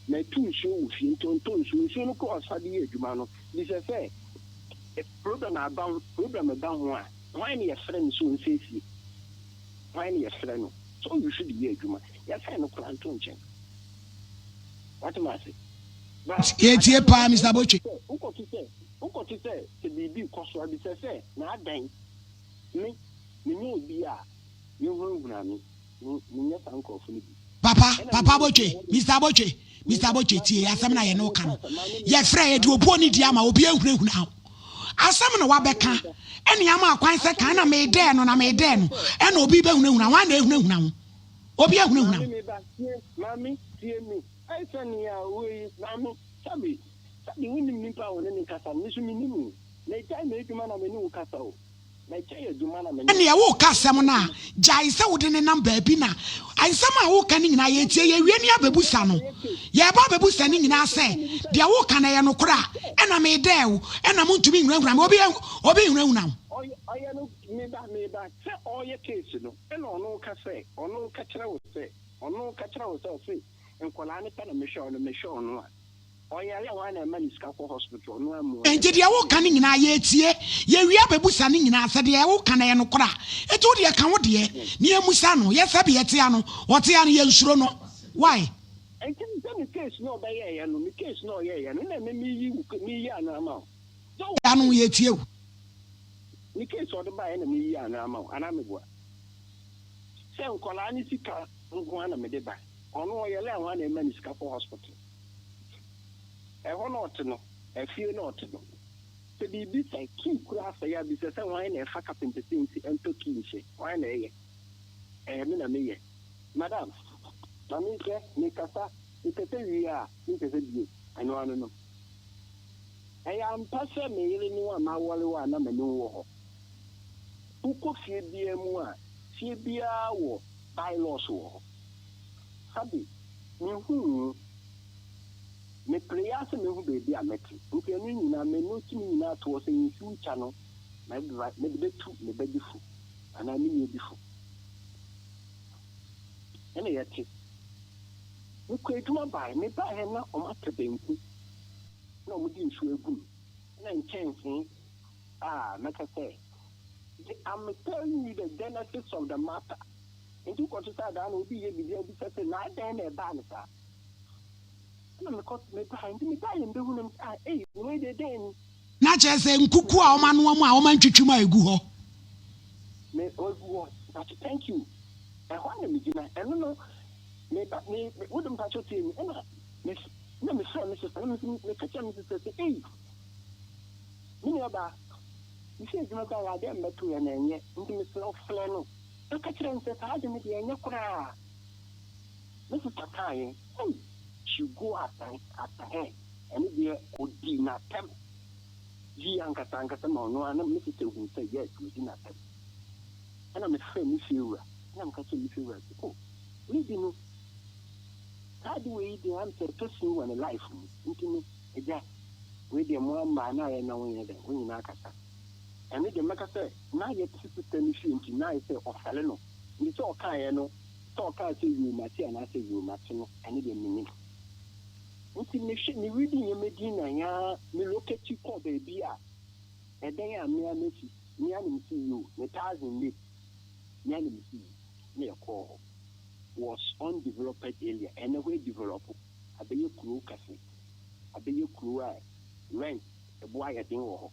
matu nsuo wɔ fie nti ɔntɔ nsuo nsuo no kɔ ɔsa de yɛ adwuma no bisa sɛ problem aba ho problem ba ho a hwan ne yɛfrɛ no sɛ ɔnsiesie hwan ne yɛfrɛ no sɛ ɔyusu de yɛ adwuma yɛsɛn no koraa nto nkyɛn wate ma ase ba Yɛtie madam paa Mister Botwe. sɛ wokɔto sɛ wokɔto sɛ sɛ biribi kɔ so a bisa sɛ na adɛn Me, menyɛ obi a yɛhunahuna me, me, menyɛ saa nkurɔfo no bi. Papa, Ɛna Papa meyɛ obi a Botwe, wɔde, Mister Botwe, Mister meba, Botwe, ma, tie maame asɛm no a meba, yɛne wo ka meka no. sɛ, maame meba, Yɛfrɛ, yɛde maame, obuo ne di ama, obi anhunahuna wo. Asɛm na maame wabɛka, meba. ɛne ama kwan sɛ Asɛm kan na no, medɛɛ no, na ɛna medɛɛ meka no, sɛ, ɛna obi bɛhunahuna wo, hwan na ɛhunahuna wo? Obi ahunahuna maame wo. meba, tie, maame, tie me. Ayɛ sɛ nea wei, maame, sɛbe, sɛbe wonim nipa a wɔne ne kasa no, me nso menim wo. Magyae m'adwuma na me ne wo kasa o. Ɛnneɛ woreka asɛm no a, gyae sɛ wode nenam baabi na nsɛm a woreka no nyinaa yɛtie. Yɛwie ne abɛbusa no. Yɛreba abɛbusa no nyinaa sɛ, deɛ woreka no ɛyɛ nokorɛ a, ɛna medɛɛ wo, ɛna montumi nhunahuna me. Obi, obi nhunahuna wo. Ɔyɛ no, me ba, me ba, sɛ ɔreyɛ case no, ɛna ɔno ka sɛ, ɔno ka kyerɛ wo sɛ, ɔno ka kyerɛ wo sɛ, ɔse nkwadaa no pɛ na mehwɛ ɔno, mehwɛ ɔno a. Ɔyare a hwan na ɛma no sika kɔ hospital ɔno amu ɔyɛ Enti dɛn deɛ ɔyɛ woka no nyinaa yɛretie, yɛwie a bɛbusa no nyinaa sɛ deɛ woka no ɛyɛ nokorɛ a, enti wodeɛ ka wo deɛ na yɛmmusa no, yɛ sɛdeɛ yɛte ano, ɔte ano yɛnsuro no, why? Enti sɛ me case no a ɔbɛyɛeɛ no, me case no a ɔyɛeɛ no na ɛmɛ meyi wo meyi ano ama wo. Sɛ wo Ano yɛretie wo. Me case a ɔde baeɛ na meyi ano ama wo anaa meboa? Sɛ nkwadaa no sika nko ara na mede ba, ɔno ɔyare a hwan na ɛma no sika kɔ hospital? Ɛhɔ na ɔte no, afie na ɔte no. Sɛ biribi sɛe, key koraa sɛe a, bisa sɛ hwan na ɛfa kapenta sɛ nsi ɛntɔ key nhyɛ, hwan na ɛyɛ? Ɛyɛ me na meyɛ. Madam, ma menhwɛ, mekasa, mekasa wie a, menkasa bio, ɛno ano no. Ɛyɛ ampa sɛ me yere ne wo a maware wo a na me ne wo wɔ hɔ. Wokɔ fie biara mu a, fie biara wɔ by-laws wɔ hɔ. Sabi, Minhuu wo. Meperee ara sɛ mehu baabi a mɛte. Nti ɛno nyinaa, me note no nyinaa to hɔ sɛ in future no, mede bɛtu me ba bi fo anaa me nua bi fo. Ɛna yɛte. Mekɔ adwuma baeɛ, mebaeɛ na wɔatɛ banku na wɔde nsuo agu mu na nkyɛnsee a mɛka sɛ, I'm telling you the genesis of the matter. Enti wokɔto sɛ adaa na obi reyɛ biribi a wobisa sɛ, na adɛn na ɛbaa no saa? Ɛna mekɔ mebaeɛ nti mebaeɛ na mebehu no ah ei wei deɛ dɛn ni? Na kyerɛ sɛ nkuku a wɔanoa mu a wɔantwitwi mu a egu hɔ. Me egu hɔ mpakyɛ thank you ɛhɔ a na megyina ɛno no meba me wode mpakyɛ tie me ɛna me na mefrɛ me sista na me meka kyerɛ me sista sɛ ei me nua baa mefiri adwuma baeɛ adeɛ mmɛto yɛ na ɛnyɛ nti mesrɛ wo frɛ no Na ka kyerɛ no sɛ saa ade no deɛ ɛnyɛ koraa. Me sister kaeɛ, ei, she go after after her. Ɛno deɛ ɔdii n'atɛm yie ankasa ankasa ma ɔno ara na me sister huu sɛ yes, wadi n'atɛm. Ɛna mefrɛɛ me fiewura, ɛna meka kyerɛɛ me fiewura sɛ, oh, lady no, saa ade wei deɛ am sɛ ɛtɔ sin wɔ ne life mu, nti no, agya, wei deɛ mo ara mmaa na ayɛ na wonyɛ dɛn, wo nyinaa kasa. Ɛno deɛ mɛka sɛ na yɛte sister no fie nti na ayɛ sɛ ɔfɛle no nti sɛ ɔkaeɛ no Sɛ ɔkaa sɛ yoo mate anaasɛ yoo mate no, ɛno deɛ mennim. Nti mehwɛ, me readi nneɛma din na yaa me locate kɔɔ baabi a ɛdan a me ara masi, me ara na mesii yi o, ne thousand nie, me ara na mesii yi, na yɛkɔɔ hɔ. Was undeveloped area, ɛnnɛ hɔ adevelop, abɛyɛ kurow kɛse, abɛyɛ kurow a rent bo ayɛ den wɔ hɔ.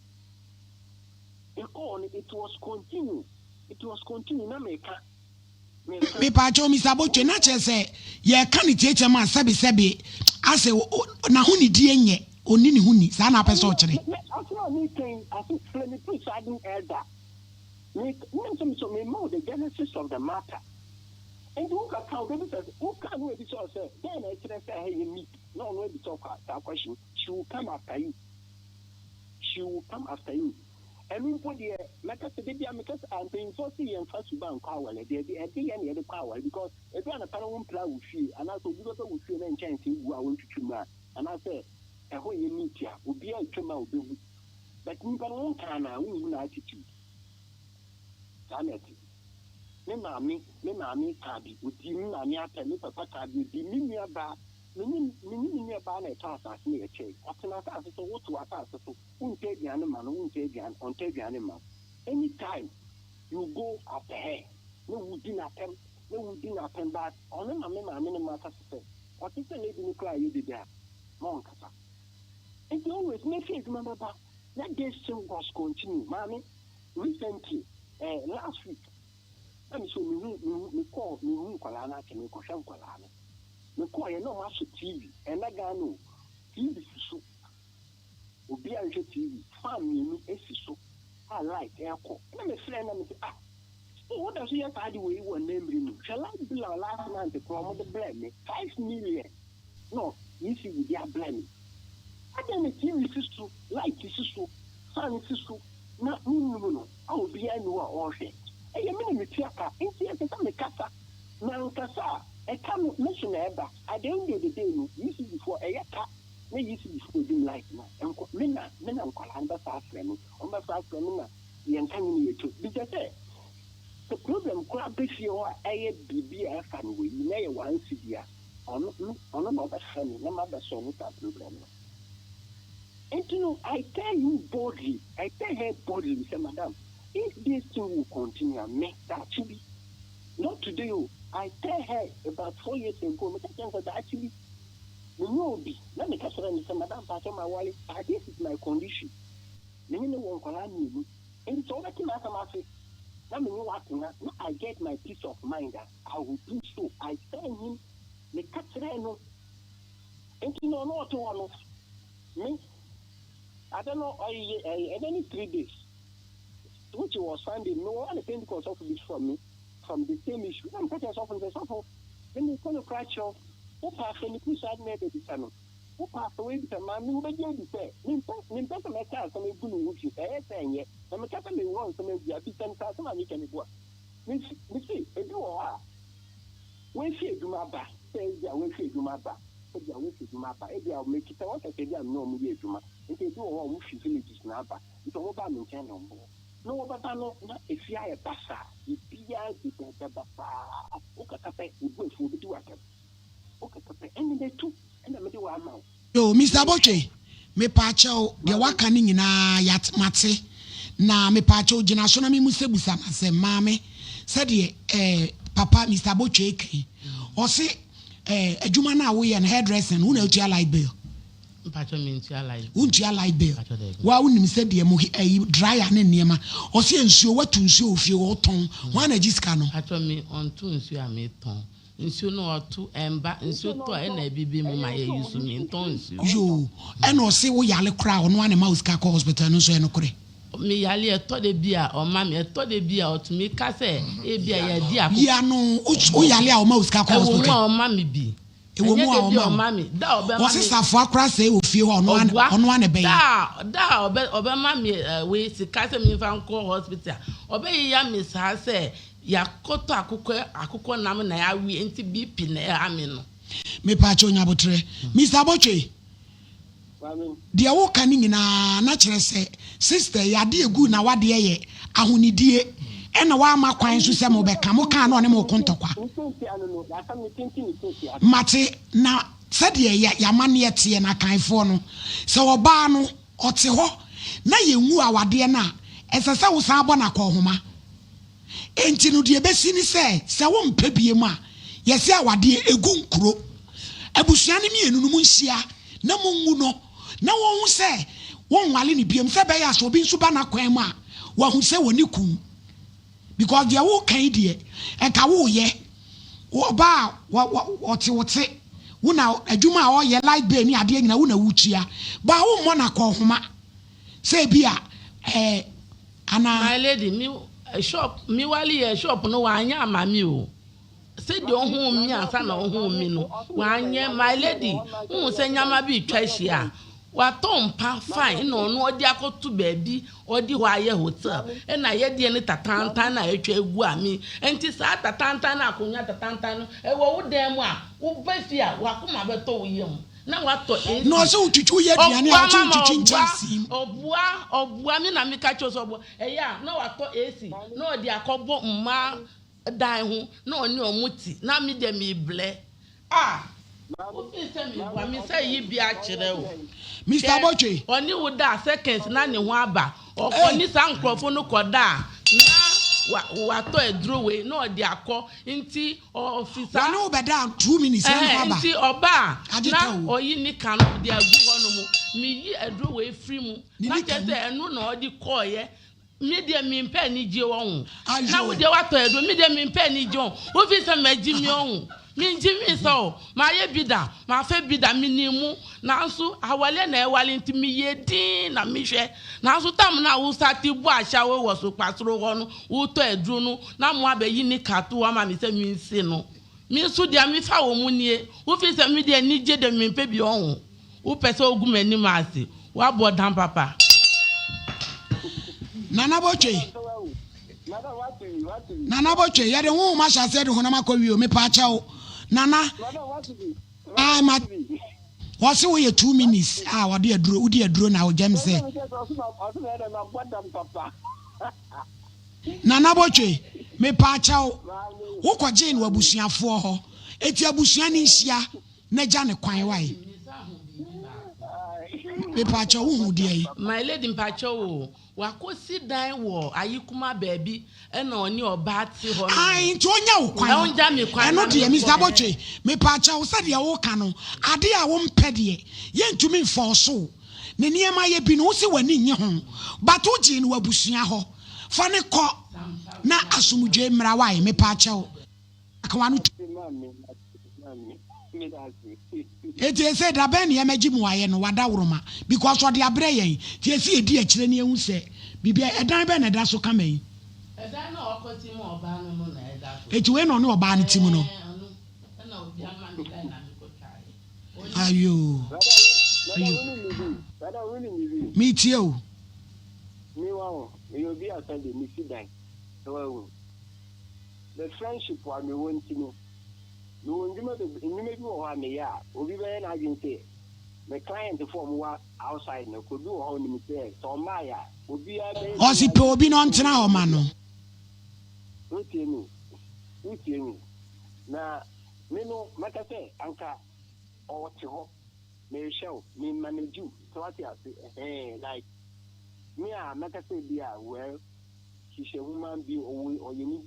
Yɛkɔɔ hɔ no, it was continue, it was continue, na meka. Mepaakyɛw Mister Botwe, na kyerɛ sɛ yɛka no tiatia mu a sɛbe sɛbe asɛ n'ahonidie nyɛ, ɔnni ne ho ni, saa na apɛ sɛ ɔkyerɛ? Asɛm a meka yi, ase frɛ me presiding elder. Me, me nso me so me ma wo the genesis of the matter. Nti wo kaka obebisa sɛ, wo ka no ebisa wo sɛ, dɛn na ɛkyerɛ sɛ ɛha yɛ neat? Na ɔno abisa wo saa question, she will come after you. She will come after you. Ɛno mpo deɛ mɛka sɛ da biara meka sɛ ah mpanyinfoɔ se yɛnfa suban nkɔ aware deɛ ɛde yɛn na yɛde kɔ aware because edu anɔpa no wo mpra wo fie anaasɛ obi bɛba wo fie na nkyɛnsee gu a wontwitwi mu a anaasɛ ɛhɔ nyɛ neat a obiara retwam a obehu but nipa no wonkaa no a wonhu n'attitude saa na ɛte me maame me maame kaa bi odii me maame atɛm me papa kaa bi odii me nua baa me ne me ne me nua baa na ɛtɔ asase na yɛkyɛe ɔtena asase so woto asase so Wontɔ aduane mma no, wontɔ aduane, ɔntɔ aduane mma wo. Any time you go after her na wodi no atɛm, na wodi no atɛm but ɔno na me maame ne me akasa sɛ ɔte sɛ lady no koraa yɛ dede a, ma ɔnkasa. Nti always mɛfi adwuma bɛba na this thing was continue. Maame, recently, eh, last week, na me so mehu, mehu, mekɔɔ, mehu nkwadaa no akyɛ, mekɔhwɛ nkwadaa no. Mekɔɔyɛ na ɔmo asɔ TV, ɛnɛ Ghana o, TV si so. Obiara nhwɛ TV, fan mienu si so a light ɛkɔ. Ɛna me frɛ no na me se ah, still wo da so yɛ saa ade wei wɔ nnɛ mmere mu? Hwɛ light bill a last month koraa wɔn de brɛɛ me, 5 million na ECG de abrɛ me. Adɛn na TV si so, light si so, fan si so na me nnum no a obiara nni hɔ a ɔrehwɛ? Ɛyɛ me na metua ka, nti ɛsɛ sɛ me kasa. Mankasa a, ɛka no me so na ɛba. At the end of the day no, ECG foɔ ɛyɛ ka na ECG foɔ dum light no a, nkɔ me na me na nkwadaa no bɛfa afrɛ me, wɔn bɛfa afrɛ me na yɛn ka nyina yɛtu. Bisa sɛ, sɛ problem koraa bɛ fie hɔ a ɛyɛ biribi a ɛfa no wɔ yi na ɛyɛ 1 cedi a, ɔno ɔno na ɔbɛfrɛ me na ma bɛ solve saa problem no. Nti no, I tell you boldly, I tell her boldly, say madam, if this thing will continue, me daakye bi, not today o, I tell her about 4 years ago, meka kyerɛ no sɛ daakye bi, menye obi na meka kyerɛ no sɛ madam pakyɛ ma wale, but this is my condition. Menye ne wɔ nkwadaa mmienu. Nti sɛ wobɛte m'asɛm ase na menye wo atena na I get my peace of mind a, I will do so. I tell him, meka kyerɛ no. Nti na ɔno ɔte hɔ no, me, ade no ɔyɛ ɛyɛ ɛnɛ ne 3 days, which was Sunday, me wɔ ne Pentecost sɔfo bi from me from the same issue. Na meka kyerɛ sɔfo no sɛ sɔfo, me me kɔ no kora kyerɛw, wo pa afɛ ne pusa ade na ɛbɛbisa no. Wo pa afɛ wo ebisa maame wobɛgye adi sɛ mempɛ sɛ mɛka asɛm egu ne ho fi ɛyɛ sɛ ɛnyɛ na meka sɛ mewɔ nsɛm agu a bisa no sɛ asɛm a meka ne bu a mesi ebi wɔ hɔ a woafi adwuma aba sɛ ebi a woafi adwuma aba ebi a woafi adwuma aba ebi a mekita wɔn kɛkɛ bi a mene wɔn yɛ adwuma nti ebi wɔ hɔ a wɔn fi villages na aba nti wɔn ba me nkyɛn na wɔn wɔ na wɔbɛba no na efi ayɛ basaa, biribiara deda basaa. Wokasa pɛ obu afu obedi w'atɛm, wokasa pɛ ɛne bɛtu ɛna mede wɔ ama wo. Yo, Mister Botwe, mepaakyɛw, deɛ waka no nyinaa yat mate. Na mepaakyɛw gyina so na memusabusa no asɛm. Maame, sɛdeɛ eh, papa Mister Botwe reka yi, ɔse eh, adwuma no a woyɛ no, hairdressing no, wo na wotua light bill? Mpakyɛ mentua light bill. Wontua light bill? Mpakyɛ daabi. Wo a wonim sɛdeɛ mo ayi dryer ne nneɛma, ɔse nsuo, woatu nsuo wɔ fie hɔ, wotɔn, hwan na agye sika no? Mpakyɛ me ɔnto nsuo a metɔn. Nsuo no ɔto ɛmba, nsuo tɔ a ɛna ebibi mu ma yɛ use, mentɔn nsuo. Yoo, ɛna ɔse wo yare koraa a ɔno ara na ɛma wo sika kɔ hospital, ɛno nso ɛyɛ nokorɛ? Me yare ɛtɔ da bi a ɔma me, ɛtɔ da bi a ɔtumi ka sɛ ebi a yɛadi akoko. Yi ano, wo yare a ɔma wo sika kɔ Ɛwɔ mu hospital? a ɔma me bi. Ɛwɔ Ɛnyɛ mu a da bi a ɔma wo. ɔma me. Da a ɔbɛma Ɔse me. safoa koraa sɛe wɔ fie hɔ a ɔno ara Ɔboa. ɔno ara na ɛbɛyɛ. Da a da a ɔbɛ ɔbɛma me eh, wei sika sɛ memfa nkɔ hospital a, ɔbɛyeya me saa sɛ yɛakɔtɔ akokɔ akokɔ nam na yɛawe nti BP na ɛha me no. Mepaakyɛw nya aboterɛ. Mister Abotwe, Maame. deɛ woka no nyinaa na kyerɛ sɛ sister yi adeɛ egu na wadeɛ yɛ ahonidie. Ɛna wamma kwan nso sɛ mobɛka. Mokaa na ɔne mo reko ntɔkwa. Mate, na sɛdeɛ yɛ, y'amanneɛ teɛ no, Akanfoɔ no, sɛ ɔbaa no, ɔte hɔ na yɛnwu awadeɛ no a, ɛsɛ sɛ wosan bɔ no akɔnhoma. Enti no, deɛ ɛbɛsi ne sɛ, sɛ wompɛ biom a, yɛse awadeɛ ɛgu nkuro. Abusua no mmienu no, monhyia na monwu no. na wɔhu sɛ wonwale no biom sɛ ɛbɛyɛ a sɛ obi nso ba n'akwan mu a wahu sɛ wɔne kun because deɛ woka yi deɛ nka woyɛ ɔbaa a ɔte wo te wo na adwuma a ɔyɛ light bill ne adeɛ nyina wo na wotua baa wommɔ no akɔnhoma sɛ ebi a ɛɛ anaa. My lady me shop me wale yɛ shop no wanyɛ ama me o. Sɛdeɛ ɔhuu me ansa na ɔhuu me no, wanyɛ. My lady, wohu sɛ nneɛma bi retwa ahyia a, watɔ mpa fine na ɔno ɔde akɔto baabi, ɔde hɔ ayɛ hotel. Ɛna yɛdeɛ ne tatantan no a atwa agu a me, nti saa tatantan no akonnwa tatantan no, ɛwɔ wo dan mu a, woba fie a, w'akoma bɛtɔ wo yam. Na watɔ AC. Na ɔsɛ wotwitwi woyɛ aduane a, ɔsɛ wotwitwi nkyɛnsee mu. Ɔboa, ɔboa, me na meka kyerɛ wo sɛ ɔboa. Ɛyɛ a, na watɔ AC na ɔde akɔbɔ mmaa dan ho na ɔne ɔmo te na me deɛ meeblɛ ah wo feel sɛ meboa me sɛ yi bi akyerɛ wo Mister hwɛ Botwe. ɔne wo da a seconds na ne ho aba Ei. ɔne saa nkorɔfo no kɔ da a na wa watɔ aduro wei na ɔde akɔ nti ɔfi saa Wɔne wo bɛda a 2 minutes na ne ho ɛhɛn aba. nti ɔba a Agye na ta o. ɔyi ne ka no de agu hɔ nom meyi aduro wei firi mu Ne na nika kyerɛ mu. sɛ ɛno na ɔde kɔɔyɛ Me deɛ mempɛ anigyeɛ ɔho. Na wo Ayo. deɛ woatɔ aduro. Me deɛ mempɛ anigyeɛ ɔho. Wofii sɛ magye mi ɔho. Mengye mi sɛ o. Mayɛ bi da. Mafa bi da. Menim mu. Nanso awaleɛ na ɛwale nti meyɛ dinn na mehwɛ. Nanso tam no a wo starte bɔ ahyɛwo wɔ sokpasoro hɔ no, wotɔ aduro no na mo abɛyi nika to hɔ ama me sɛ mensi no. Me nso deɛ mefa wɔ mu nie. Wofii sɛ me deɛ anigye deɛ mempɛ bi ɔho. Wopɛ sɛ wogu m'anim ase. Woabɔ dam papa. Nana Botwe Nana Botwe yɛde honhom ahyɛ aseɛ de honam akɔ wie o mepaakyɛw Nana ae ma wɔse woyɛ 2 minutes a wɔde aduro wodi aduro na wogyam sɛ Nana Botwe mepaakyɛw wokɔgyee no abusuafoɔ hɔ eti abusua no nhyia na gya ne kwan wae mepaakyɛw wohu deɛ yi. My lady mpakyɛw o, wakɔsi dan wɔ Ayikuma baabi ɛna ɔne ɔbaa te hɔ nom. Ae nti ɔnya wo kwan. Ɔngya me kwan Ɛno na deɛ menkɔ. Mister Botwe mepaakyɛw sɛdeɛ woka no adeɛ a wompɛ deɛ yɛntumi nfɔɔso wo ne nneɛma yɛ bi no wose w'ani nnye ho but wogyee no w'abusua hɔ fa no kɔ na asomdwoe mmra wae mepaakyɛw ka w'ano to. Enti ese da bɛn na yɛmɛgye muaeɛ no wadaworoma because ɔde abrɛ yɛn nti ese yɛdi akyire na yɛhu sɛ biribi ɛdan bɛn na ɛda so kama yi. Ɛdan no a ɔkɔte mu ɔbaa no no na ɛda so. Enti wei na ɔne ɔbaa no te mu no. Ɛɛ ɔno ɛna obi ama me dan na mekɔtwaeɛ. Ayoo ayoo metie o. Me wahu, meyɛ obi a sɛdeɛ mesi dan na wahu. Me friendship a mewɔ nti no, mewɔ ndwuma beb ndwuma bi wɔ hɔ a meyɛ a, obi bɛyɛ n'adwene sɛ me client fo a wɔwɔ outside no, obi wɔ hɔ a onim sɛ sɛ ɔmmaeɛ a, obiara bɛyɛ Ɔse pɛ obi na ɔntena hɔ ma no. Wotie me? Wotie me? Na me no, mɛka sɛ anka ɔte hɔ, merehwɛ wo, me manage wo, sɛ woate ase, ɛhɛn, like me a mɛka sɛ bi a, well, she's a human being, ɔwɔ, ɔyɛ nipa.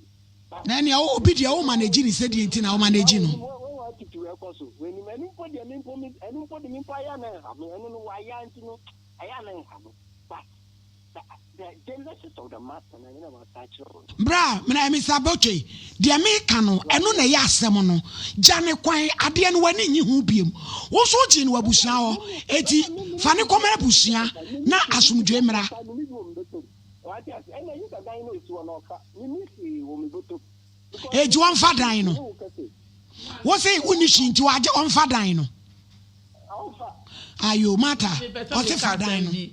Na ɛnea obi deɛ wo manage ne sɛ deɛ nti na wo manage no. Wɔn attitude ɛkɔ so, wɔnim ɛno mpo deɛ me mpo me ɛno mpo de me mpo ayɛ na ɛha me, ɛno no wayɛ nti no ɛyɛ na ɛha me, but the the genesis of the matter na ɛno na maka akyerɛ wo no. Bra, mena Mister Botwe, deɛ meka no, ɛno na ɛyɛ asɛm no. Gya no kwan, adeɛ no w'ani nnye ho biom. Wo nso wogyee no wɔ abusua hɔ, enti fa no kɔma abusua na asomdwoe mmra. Wate ase? Ɛna yi sɛ dan no esi hɔ na ɔfa. Menni hwee wɔ me bɔtɔ mu. Because Enti ɔmfa dan me no. ne wo kasa yi. Wo se wonni hwee nti wagye ɔmfa dan no. Ɔmfa. Ayo, Martha, Mepɛ sɛ ɔse meka fa dan asɛm no. bi.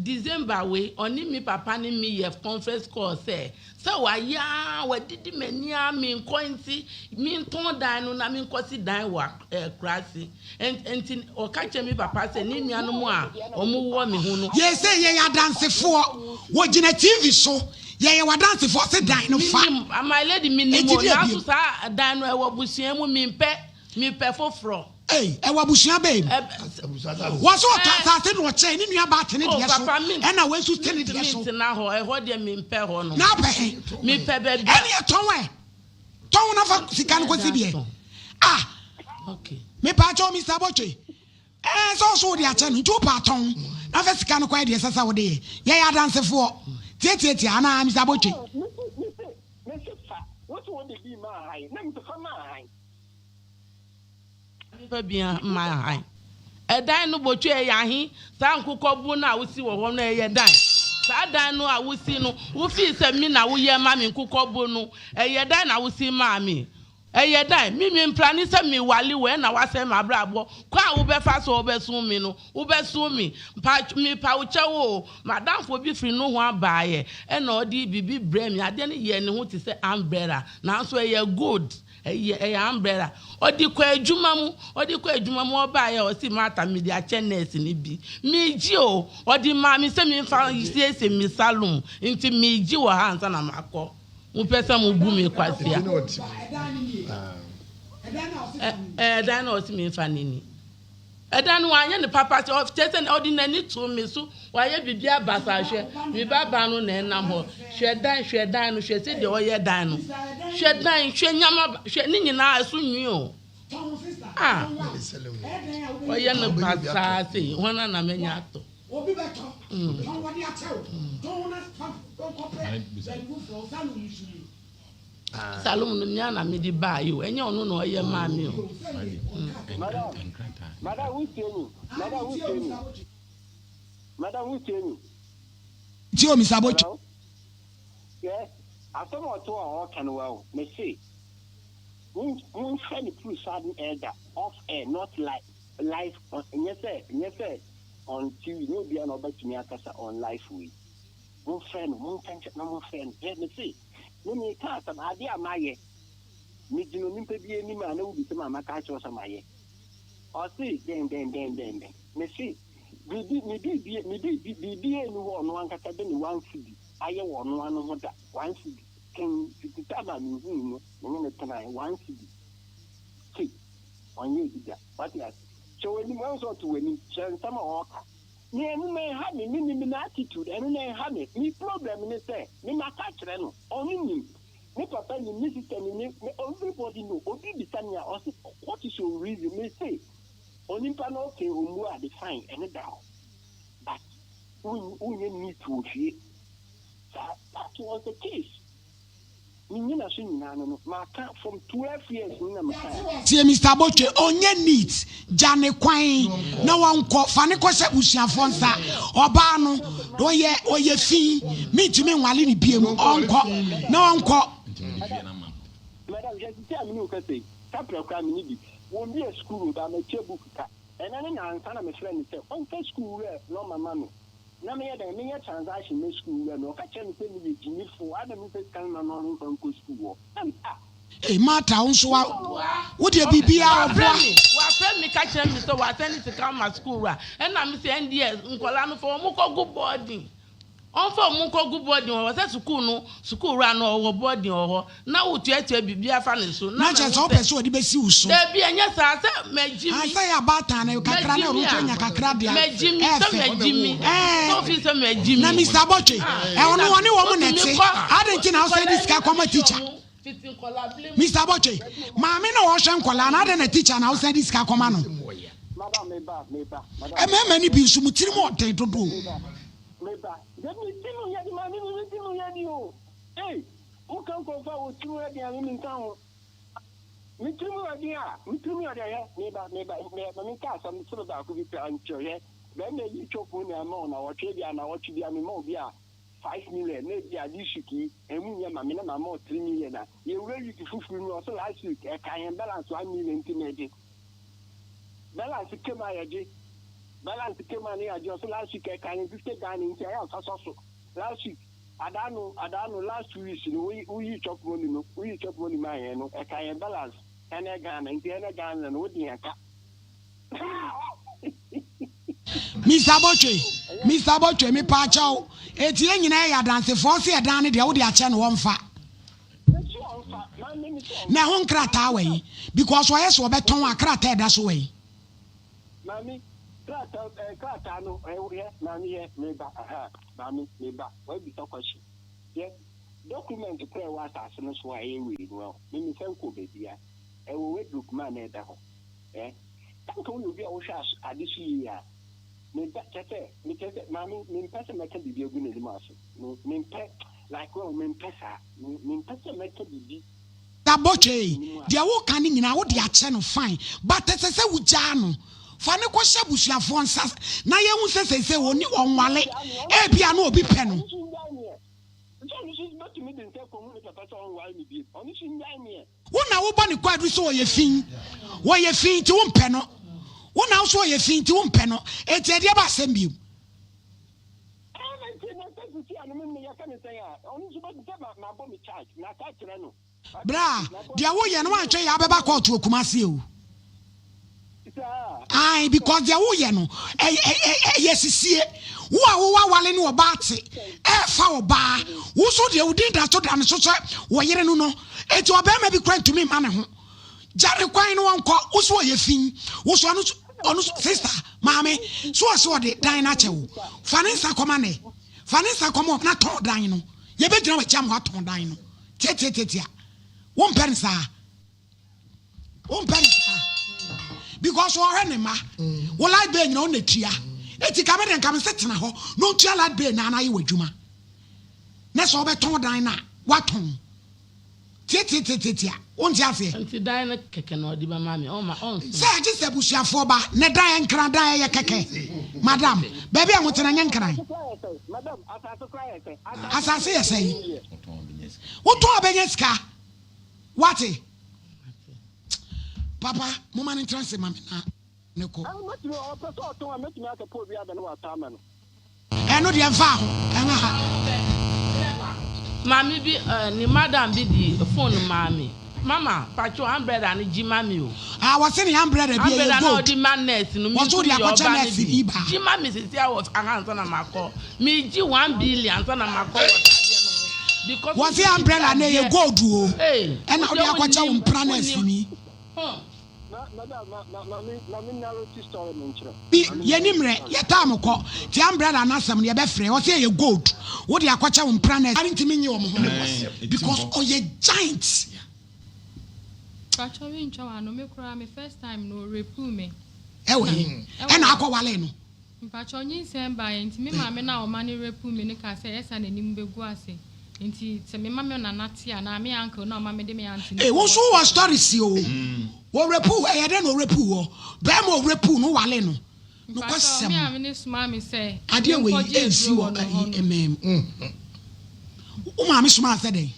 December wei, ɔne me papa ne me yɛ conference call sɛ, sɛ wayɛ ara, wadidi m'ani ara, menkɔ nti, mentɔn dan no na menkɔsi dan wɔ akuraase. Enti ɔka kyerɛɛ me papa sɛ ne nuanom a wɔwɔ me ho no. Yei sei yɛyɛ adansefoɔ. Wɔgyina TV so. Yɛyɛ w'adansefoɔ se dan no fa. Menim, my lady, menim Enti o, deɛ nanso bio? saa dan no ɛwɔ abusua mu, mempɛ, mepɛ foforɔ. Ei, ɛwɔ abusua bɛn mu? Ɛ, Abusua asase. Wɔ so ɔtɔ ɛ, asase na ɔkyɛe, ne nua baa te ne o deɛ so, papa, me, ɛna wei nso te ne deɛ mentumi so. ntena hɔ, ɛhɔ deɛ mempɛ hɔ nom. Na apɛ he? Mepɛ baabi a. Ɛneɛ tɔn ɛ, tɔn na fa sika no kɔsi Mɛda deɛ. atɔn. Ah, Okay. mepaakyɛw Mister Botwe, ɛɛ sɛ ɔso wode akyɛ no, nti wopɛ atɔn na fa sika no kɔyɛ deɛ ɛsɛ sɛ wode yɛ. Yɛyɛ adansefoɔ. Tiatiatia anaa Mister Botwe? Oh, mese, mese, mese fa, wo se wode bi maa han, na mese fa maa han. Memfa bi mma han. Ɛdan no botwe ɛyɛ ahe? Saa nkokɔ bu no a wosi wɔ hɔ no ɛyɛ dan? Saa dan no a wosi no, wofii sɛ me na woyɛ ma me nkokɔ bu no, ɛyɛ dan na wosi maa me? Ɛyɛ dan? Me memplane sɛ mewale wo ɛna woasɛe m'abrabɔ. Kwan a wobɛfa so a wobɛsom me no, wobɛsom me. Mpaky mepa wo kyɛw oo, m'adamfo bi firi nohoa baeɛ ɛna ɔde biribi brɛɛ me. Adeɛ no yɛɛ ne ho te sɛ umbrella nanso ɛyɛ gold. Ɛyɛ ɛyɛ umbrella. Ɔde kɔ adwuma mu, ɔde kɔ adwuma mu ɔbaeɛ a ɔse Martha mede akyɛ nurse no bi. Megye o, ɔde maa me sɛ memfa nsiesie me saloon nti megye wɔ ha ansa na makɔ. Mopɛ sɛ mobu me kwasea. Ɛ ɛdan no a ɔse memfa no ni. Ɛda no wanyɛ no papa sɛ kyerɛ sɛ ɔde n'ani too me so wayɛ biribiara basaa hwɛ me ba baa no na ɛnam hɔ hwɛ dan hwɛ dan no hwɛ sɛdeɛ ɔyɛ dan no hwɛ dan hwɛ nyama hwɛ ne nyinaa ɛso nwi o ah ɔyɛ no basaa sei hɔn na na manya atɔ. Salom no, me ara na mede baeɛ o, ɛnyɛ ɔno na ɔyɛ maa me o. Madam, madam wotie me, madam wotie me, madam wotie me. Tie o, Mister Botwe. Hello? Yes, asɛm a ɔte hɔ a ɔreka no wa o, mese, monhwɛ ne presiding elder off air not live, live on, nyɛ sɛ, nyɛ sɛ on TV, nyɛ obiara na ɔbɛtumi akasa on live wei. Momfrɛ no, monka nkyerɛ na momfrɛ no. Hwɛ, mese, me meka asɛm, adeɛ a mayɛ, megyina onipa bi anim a na wobisa me a maka akyerɛ wo sɛ mayɛ. Ɔse, dɛn, dɛn, dɛn, dɛn, dɛn. Mese, biribi, me biribi, me biribi, biribiara nni hɔ a ɔno ankasa de ne one cedi ayɛ wɔ ɔno ano ho da. One cedi. Kan, fiti time a mehuu no, me ne no tenaeɛ, one cedi. Te, ɔnyɛɛ bi da. Wate ase? Hwɛ w'anim, wahu sɛ ɔte w'anim, hwɛ nsɛm a ɔreka. Me ɛno na ɛha me, me nim n'attitude, ɛno na ɛha me. Me problem ne sɛ, me maka akyerɛ no, ɔno nim, ne papa nim, ne sister nim, ne, me, everybody know. Obi bisa me a, ɔse, what is your reason? Me se, onimpa no okay, ɔmmu ade, fine, ɛno da hɔ. But, wonyɛ neat wɔ fie. Saa, that was the case. Me nyinaso nyinaa no no, maka from 12 years ni na mekae. Tie Mister Botwe, ɔnyɛ neat, gya ne kwan na ɔnkɔ, fa no kɔhyɛ abusuafoɔ nsa, ɔbaa no ɔyɛ ɔyɛ fi, mentumi nwale no biom, ɔnkɔ na ɔnkɔ. Madam, madam hwɛ sisi a me ne wo kasa yi, kaprɛ koraa me ne bi, wɔn bi yɛ sukuu o, but matua book ka, ɛnɛ ne nansa na mefrɛ no sɛ ɔmfa sukuu wura nɔma ma me. Na meyɛ dɛn? Meyɛ transaction mɛ sukuu wura no, ɔka kyerɛ me sɛ meyɛ gyimifo, adɛn memfa sika no ma no ɔno mfa nkɔ sukuu hɔ? Na me ah! Ei Martha wo nso wa wo deɛ biribiara Wafrɛ ɔboa. me, wafrɛ me ka kyerɛ me sɛ wasɛne sika ama sukuu wura, ɛna me sɛ ɛndeɛ nkwadaa no fa wɔn kɔgu boarding. Ɔmfa wɔn nkɔgu boarding hɔ, sɛ sukuu no, sukuu wura no ɔwɔ boarding wɔ hɔ, na wotuatua biribi afa ne so, na Na kyerɛ mahu sɛ wopɛ sɛ, sɛ ɔde bɛsi wo so. Dabi, ɛnyɛ saa, sɛ magye Ah, mi, sɛ yɛ abaatan no kakra magye na mi ɔno nso a, anya kakra de a, magye mi, ɛyɛ sɛ fɛ. magye mi, sɛ Ɛɛ, ofii sɛ magye na mi. Mister Abotwe, Ah, ɛ, ɔno Mister, ɔne wɔn na otumi ɛte, kɔ, adɛn nti na wosan de nkwadaa sika ni kɔma ahwɛ teacher? wɔn, fiti nkwadaa bere mu. Mister Abotwe, maame na ɔhwɛ nkwadaa no, adɛn na teacher na wosan de sika kɔma no? Madam, meba, meba, madam, Mmarima no bi nso, mo tirim ɔden dodo o. meba, meba. Dabi, me ti mu yɛ den, maame, me ti mu yɛ den o. Ei, woka nkurɔfoɔ a wɔn ti mu yɛ den a, me menka ho. Me tirim yɛ den a, me tirim yɛ den, hwɛ, meba, meba, me, ma menka asɛm sere baako bi koraa nkyerɛ, hwɛ, bɛrima yi twɛ phone ama wo nawɔtwe bi a, nawɔtwe bi a, mema wo bi a, 5 million, na ebi a this week yi, emu nyɛ ma me na mama wo 3 million a, yɛwura week foforɔ mu, ɔsɛ last week, ɛka yɛn balance 1 million nti megye. Balance kam a yɛgye, balance kam a ne yɛagye, ɔsɛ last week ɛka yɛn 50 Ghana nti ɛyɛ amfa sɔ so. Last week, adaano, adaano, last 2 weeks no, woyi, woyi chop money no, woyi chop money maa yɛn no, ɛka yɛn balance ɛnɛ Ghana, nti ɛnɛ Ghana no, wodi yɛn ka. Mister Botwe, Mister Botwe, mepaakyɛw, Eti yɛn nyinaa yɛ adansefoɔ ɔse ɛdan no deɛ wode akyɛ no ɔmfa. Na ɛho nkrataa wɔ he? Because ɔyɛ sɛ ɔbɛtɔn a krataa ɛda so wɔ he? Maame, krataa ɛɛ krataa no ɛɛ hwɛ maame yɛ meba aha maame meba wabisa question yɛ document kora ɛwɔ asase no so a ɛyɛ wei no ɛwɔ me me sɛ nkɔ baabia ɛwɔ wardrobe mu a na ɛda hɔ ɛ tanka woyɛ obi a wohwɛ ade so yie a meba kyɛ sɛ mekyɛ sɛ maame mempɛ sɛ mɛka biribi agu n'anim ase me mempɛ like well mempɛ saa me mempɛ sɛ mɛka biribi Abotwe, deɛ woka no nyinaa wode akyɛ no fine but ɛsɛ sɛ wogyaa no. Fa no kɔhyɛ abusuafoɔ nsa na yɛhu sɛ seesei ɔnni ɔnwale, ebia na obi pɛ no. Wo na wobɔ no kwaadu sɛ ɔyɛ fi, ɔyɛ fi nti wompɛ no. Wo na wo so ɔyɛ fi nti wompɛ no. Enti ɛdeɛ ba asɛm bio? Bra, deɛ woyɛ no woanhwɛ yɛ abɛba court wɔ Kumasi o. Ae because deɛ woyɛ no ɛyɛ sisie. Wo a wowɔ awale ne ɔbaa te ɛɛfa ɔbaa. Wo so deɛ wo din da so da ne so sɛ wɔ yere no no. Eti ɔbɛrima bi kora ntumi mma ne ho. Gya ne kwan no ɔnkɔ. Wo so ɔyɛ fi. Wo so ɔno ɔno sister maame so ɔse ɔde dan no akyɛ wo. Fa ne nsa kɔma nɛ. Fa ne nsa kɔma na tɔn dan no. Yɛbɛgyina w'akyi ama watɔn dan no. Tiatiatiatia. Wompɛ no saa. Wompɛ no saa. Because ɔhwɛ ne mma. Wo light bill nyina ɔna tua. Eti ka me de nka me se tena hɔ na ɔntua light bill na ayɛ w'adwuma. Na sɛ ɔbɛtɔn dan no a, watɔn. Tiatiatiatia. Wonte aseɛ? Nti dan no kɛkɛ na ɔde bɛma me, ɔmma ɔnso. Sɛ agye sɛ abusuafoɔ ba na dan nkran dan ɛyɛ kɛkɛ. Madam, baabi a mote no ɛnyɛ nkran. Asase yɛ sɛn? Wotɔn a bɛnya sika. Wate? Papa, momma no ntena ase ma me na ne kɔ. Mɛtumi, ɔpɛ sɛ ɔtɔn a, mɛtumi akɔpɛ obi abɛ na watɔ ama no. Ɛno deɛ mfaa ho, ɛnha ha. Maame bi eh, ne madam bi de phone maa me. Mama, pacho umbrella no gye ma me o. Ah, wɔse ne umbrella bi ɛyɛ Umbrella na gold. ɔde ma nurse no, me Wɔse nso wode meyɛ akɔkyɛ ɔba no nurse bi. ni baa. Gye ma me sisi a wɔ aha ansa na makɔ. Megye 1 billion ansa na makɔ wɔ saa adeɛ no ho. Because Wɔse wotumi umbrella no ɛyɛ adeɛ. gold o. Hey, Ɛna wo wode deɛ akɔkyɛ wo wonnim, mpena nurse wonnim. ni. Hmm. Bi, yɛnni mmerɛ, yɛ time kɔ, nti umbrella no asɛm no yɛbɛfrɛ, ɔse ɛyɛ gold, wode akɔkyɛ wo mpena nurse. Ntumi nye wɔn ho because ɔyɛ giant. Pacho me ntwa w'ano me koraa me first time no ɔrepuu me. Ɛwɔ he? Ɛna akɔ wale no? Mpacho nyinsɛn baeɛ nti me maame no a ɔma no repuu me no kaa sɛ ɛsa n'anim bɛgu ase nti sɛ mema me nana te anaa me uncle no a ɔma mede me aunty no Ee kɔ wo nso wowɔ hospital. stories o. Wɔ rape wo ɛyɛ dɛn na ɔrape woɔ? Bɛɛma a ɔrape wo no wale no? Mpacho Nokwasɛm. me maame no somaa me sɛ Adeɛ wei menkɔgye ɛnsi aduro wɔ wɔ no ayi hɔ nom. mmɛn. Wo maame somaa sɛ dɛn?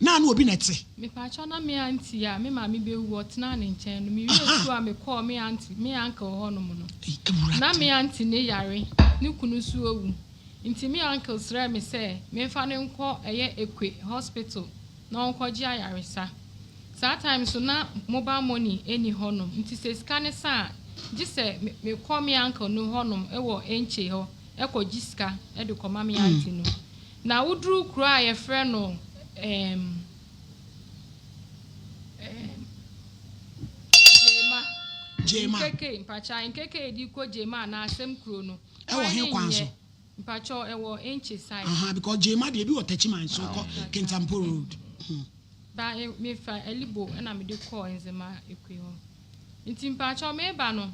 Na ne obi na ɛte. Mepakyɛw na me auntie a me maame bewu ɔtenaa ne nkyɛn no, mewiee sukuu a mekɔɔ me auntie me uncle hɔ nom no, na me auntie no yare, ne kunu nso awu, nti me uncle srɛɛ me sɛ memfa no nkɔ ɛyɛ Ekwe hospital na ɔnkɔgye ayaresa. Saa time nso na mobile money nni hɔ nom, nti sɛ sika no sa a, gye sɛ me mekɔ me uncle no hɔ nom wɔ Enche hɔ kɔgye sika de kɔma me auntie no. Na woduruu kuro a wɔfrɛ no ɛɛm ɛɛm Gyema. Gyema. Nkeke, mpakyɛ, Nkeke a yɛde kɔ Gyema anaa Asɛm kuro no. Ɛwɔ he kwan so? Nyɛ, mpakyɛ, ɛwɔ Enche side. Aha, because Gyema deɛ ebi wɔ Techiman so kɔ Kintampo road. Ba e, mefa Alibo ɛna mede kɔɔ Nzema Ekue hɔ. Nti mpakyɛ meba no,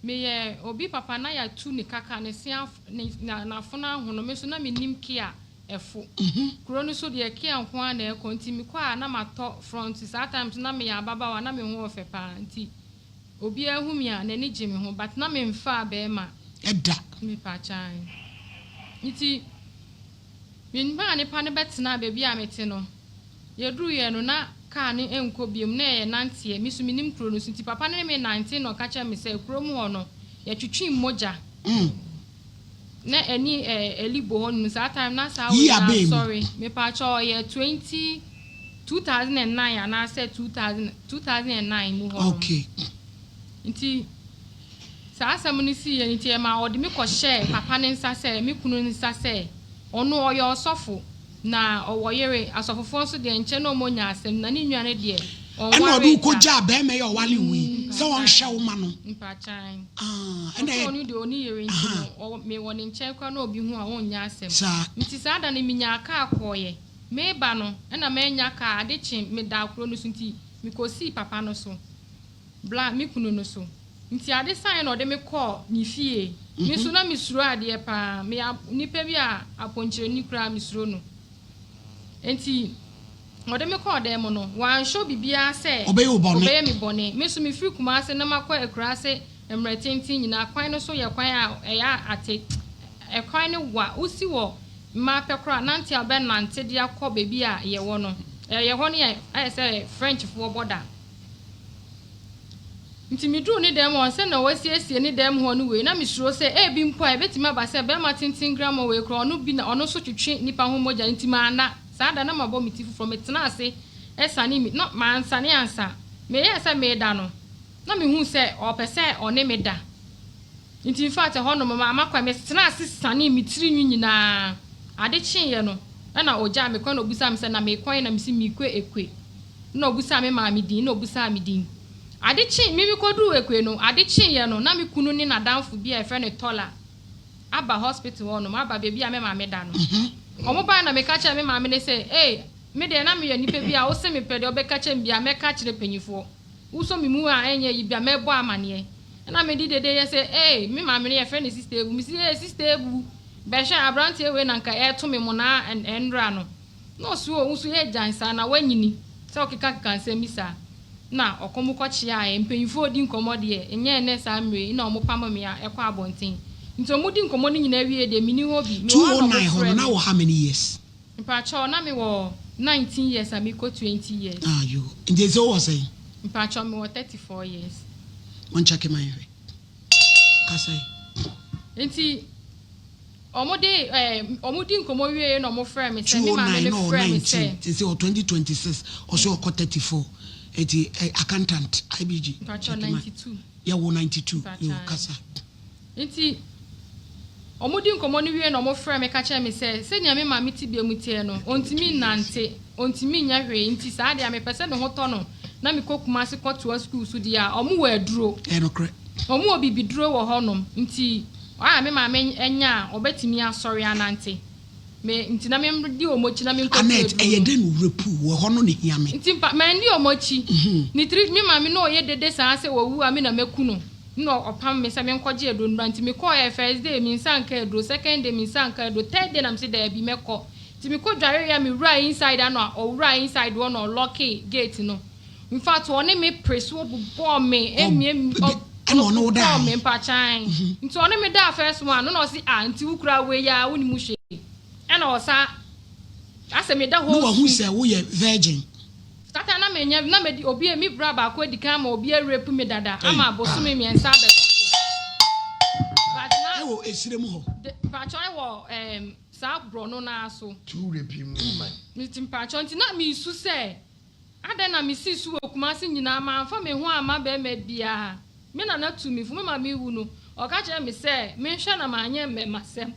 Meyɛ obi papa na yɛatu ne kaka, ne se af ne na n'afono ahono. Me nso na mennim kea ɛfo. Kuro no so deɛ kea nko ara na ɛkɔ nti mekɔ a na matɔ front. Saa time nso na meyɛ ababaawa na me ho ɔfɛ paa nti obiara hu me a n'ani gye me ho but na memfaa barima. Da. Mepakyan. Nti me maa nipa no bɛtenaa baabi a mete no. Yɛduruiɛ no, na kaa no nkɔ biom, na ɛyɛ nanteɛ. Me nso mennim kuro no so, nti papa no ne me nante na ɔka kyerɛɛ me sɛ kurom hɔ no, yɛtwetwe mogya. Na ɛne eh, Elibo hɔ nom, saa time na saa Yi wei na abɛɛ mu. asɔre. Mepaakyɛw ɔyɛ 20, 2009 anaasɛ 2000, 2009 mu hɔ nom. Okay. Nti saa asɛm no siiɛ no nti ɛmaa ɔde me kɔhyɛɛ papa no nsa sɛ, me kunu nsa sɛ. Ɔno ɔyɛ ɔsɔfo, na ɔwɔ yere. Asɔfofoɔ nso deɛ, nkyɛ na wɔnya asɛm, na ne nua no deɛ, Ɛna ɔde ɔnwaree wo da. kɔgyaa barima yi a ɔwale wo yi sɛ ɔnhwɛ wo ma no. Mpakyɛw. Ah, ɛna Ɔse ɛyɛ. ɔno deɛ ɔnni yere nti Aha. no, ɔwɔ, mewɔ ne nkyɛn koraa na obi hu a, ɔnnya asɛm. Saa. Nti saa da no, menyaa kaa kɔeɛ. Mereba no, ɛna mannya kaa. Ade kye, medaa kuro no so nti, mekɔsii papa no so. Bla, me kunu no so. Nti ade saeɛ na ɔde me kɔɔ ne fie. Me nso na mesuro adeɛ pa ara. Meyɛ nipa bi a apɔnkyerɛni koraa mesuro no. Nti ɔde me kɔɔ dan mu no, wanhwɛ biribiara sɛ Ɔbɛyɛ wo bɔne. ɔbɛyɛ me bɔne. Me nso mefiri Kumasi na makɔ akuraase mmerɛ tenten nyinaa. Kwan no so yɛ kwan a ɛyɛ ate. Ɛkwan no wa. Wosi wɔ mmaa pɛ koraa a, nante a wobɛnante de akɔ baabi a yɛwɔ no, ɛyɛ hɔ no yɛ ayɛ sɛ Frenchfoɔ bɔda. Nti meduruu ne dan mu hɔ, sɛnea wasiesie ne dan mu hɔ no wei, na mesuro sɛ ebi mpo a ebetumi aba sɛ barima tenten grammɔ wei koraa, ɔno bi na ɔno nso twetwe nnipa ho mogya, nti manna. Saa da no na mabɔ me ti foforɔ, metenaa ase sanee me, na mansane ansa. Meyɛɛ sɛ mereda no, na mehuu sɛ ɔrepɛ sɛ ɔne me da. Nti infact ɛhɔ nom mamma kwan, metenaa ase sanee me tiri nwi nyinaa. Ade kyeeɛ no, ɛna ɔgyaa me kwan na ɔbisaa me sɛ na merekɔ he na mese merekɔ Ekue. Ɛna ɔbisaa me maame din, ɛna ɔbisaa me din. Ade kyee, me mekɔduruu Ekue no, ade kyeeɛ no na me kunu ne n'adamfo bi a yɛfrɛ no Tɔla aba hospital hɔ nom, aba baabi a me maame da no. Wɔn baeɛ na meka kyerɛɛ me maame no sɛ, ei, me deɛ na meyɛ nipa bi a wose mepɛ deɛ wobɛka kyerɛ me biara mɛka akyerɛ mpanyinfoɔ. Wosɔ me mu a ɛnyɛ yi bi a mɛbɔ amaneɛ. Ɛna mede dede yɛ sɛ ee me maame no yɛfrɛ no sister Ebu. Mese ee sister Ebu bɛhwɛ abranteɛ wei na nka ɛreto me monaa ɛnora no. Na ɔse oo wo nso yɛ gyan saa na woanyini sɛ wokeka keka nsɛm bi saa. Na ɔkɔ mo kɔ kyeaeɛ. Mpanyinfoɔ redi nkɔmmɔ deɛ nyɛ ɛnɛ saa mmerɛ yi na ɔmo pamo me a ɛkɔ abɔnten. Nti ɔmo di nkɔmmɔ no nyinaa wie deɛ menni hɔ bi. Mewɔ hɔ na ɔmo 209 hɔ no frɛ na me. wɔ how many years? Mpakyɛw na me wɔ 19 years a mekɔ 20 years. Ah yoo nti ese wowɔ sɛn? Mpakyɛw me wɔ 34 years. Mon check ma yɛnhwɛ. Kasa yi. Nti ɔmo de eh ɔmo di nkɔmɔ wie na ɔmo frɛ me sɛ me maame 209 no na ɔwɔ frɛ me 19 sɛ. sese ɔwɔ 2026 ɔse ɔkɔ 34 nti eh accountant IBG Mpakyɛw check ma 92. yɛwo 92 yoo Mpakyɛw. kasa. Enti wɔdii nkɔmmɔ no wiei na wɔfrɛɛ me ka kyerɛɛ me sɛ, sɛnea me maame tebea mu teɛ no, ontumi nnante, ontumi nyɛ hwee, nti saa deɛ a mepɛ sɛ ne ho tɔ no na mekɔ Kumasi kɔtoa sukuu so deɛ a, wɔwɔ aduro. Ɛyɛ nokorɛ. Wɔwɔ bibiduro wɔ hɔnom, nti a me maame nya a, ɔbɛtumi asɔre anante. Me, nti na mendi wɔn akyi na menkɔtu Annette, aduro ɛyɛ no. dɛn na wo werɛ puu wo? Ɛhɔ no na ehia me. Nti mpa, mandi wɔn akyi. Ne tiri, me maame na ɔyɛ dede saa sɛ wawu a me na mɛku no. Nna ɔpam me sɛ menkɔgye aduro no mmra. Nti mekɔɔɛ, first day me nsa anka aduro, second day me nsa anka aduro, third day na mese daabi mɛkɔ. Nti mekɔ dwareeɛ a mewuraa inside a na ɔwuraa inside hɔ na ɔlɔkee gate no. Infact ɔne me pre so ɔbobɔɔ me, emie, Ɛna ɔne wo ɔbobɔɔ me daeɛ? mpakyan. Nti ɔne me daa first one no na ɔse ah nti wo koraa wei aa wonim hwee. Ɛna ɔsa asɛ meda hɔ Na wahu su. sɛ woyɛ virgin. Tata na menyɛ na medi obi me bra baako adi kan ama obi arape me dada ama bosome mmiɛnsa abɛtɔ so but na. Ɛwɔ esire mu hɔ. De mpakyɛw ɛwɔ ɛɛm saa borɔno no ara so. Two raping woman. Nti mpakyɛw nti na mesu sɛ adɛn na mesii so wɔ Kumasi nyinaa manfa me ho amma bɛɛma biara me nana tu me fo me maame wu no ɔka kyerɛɛ me sɛ menhwɛ na manyɛ mmɛmasɛm.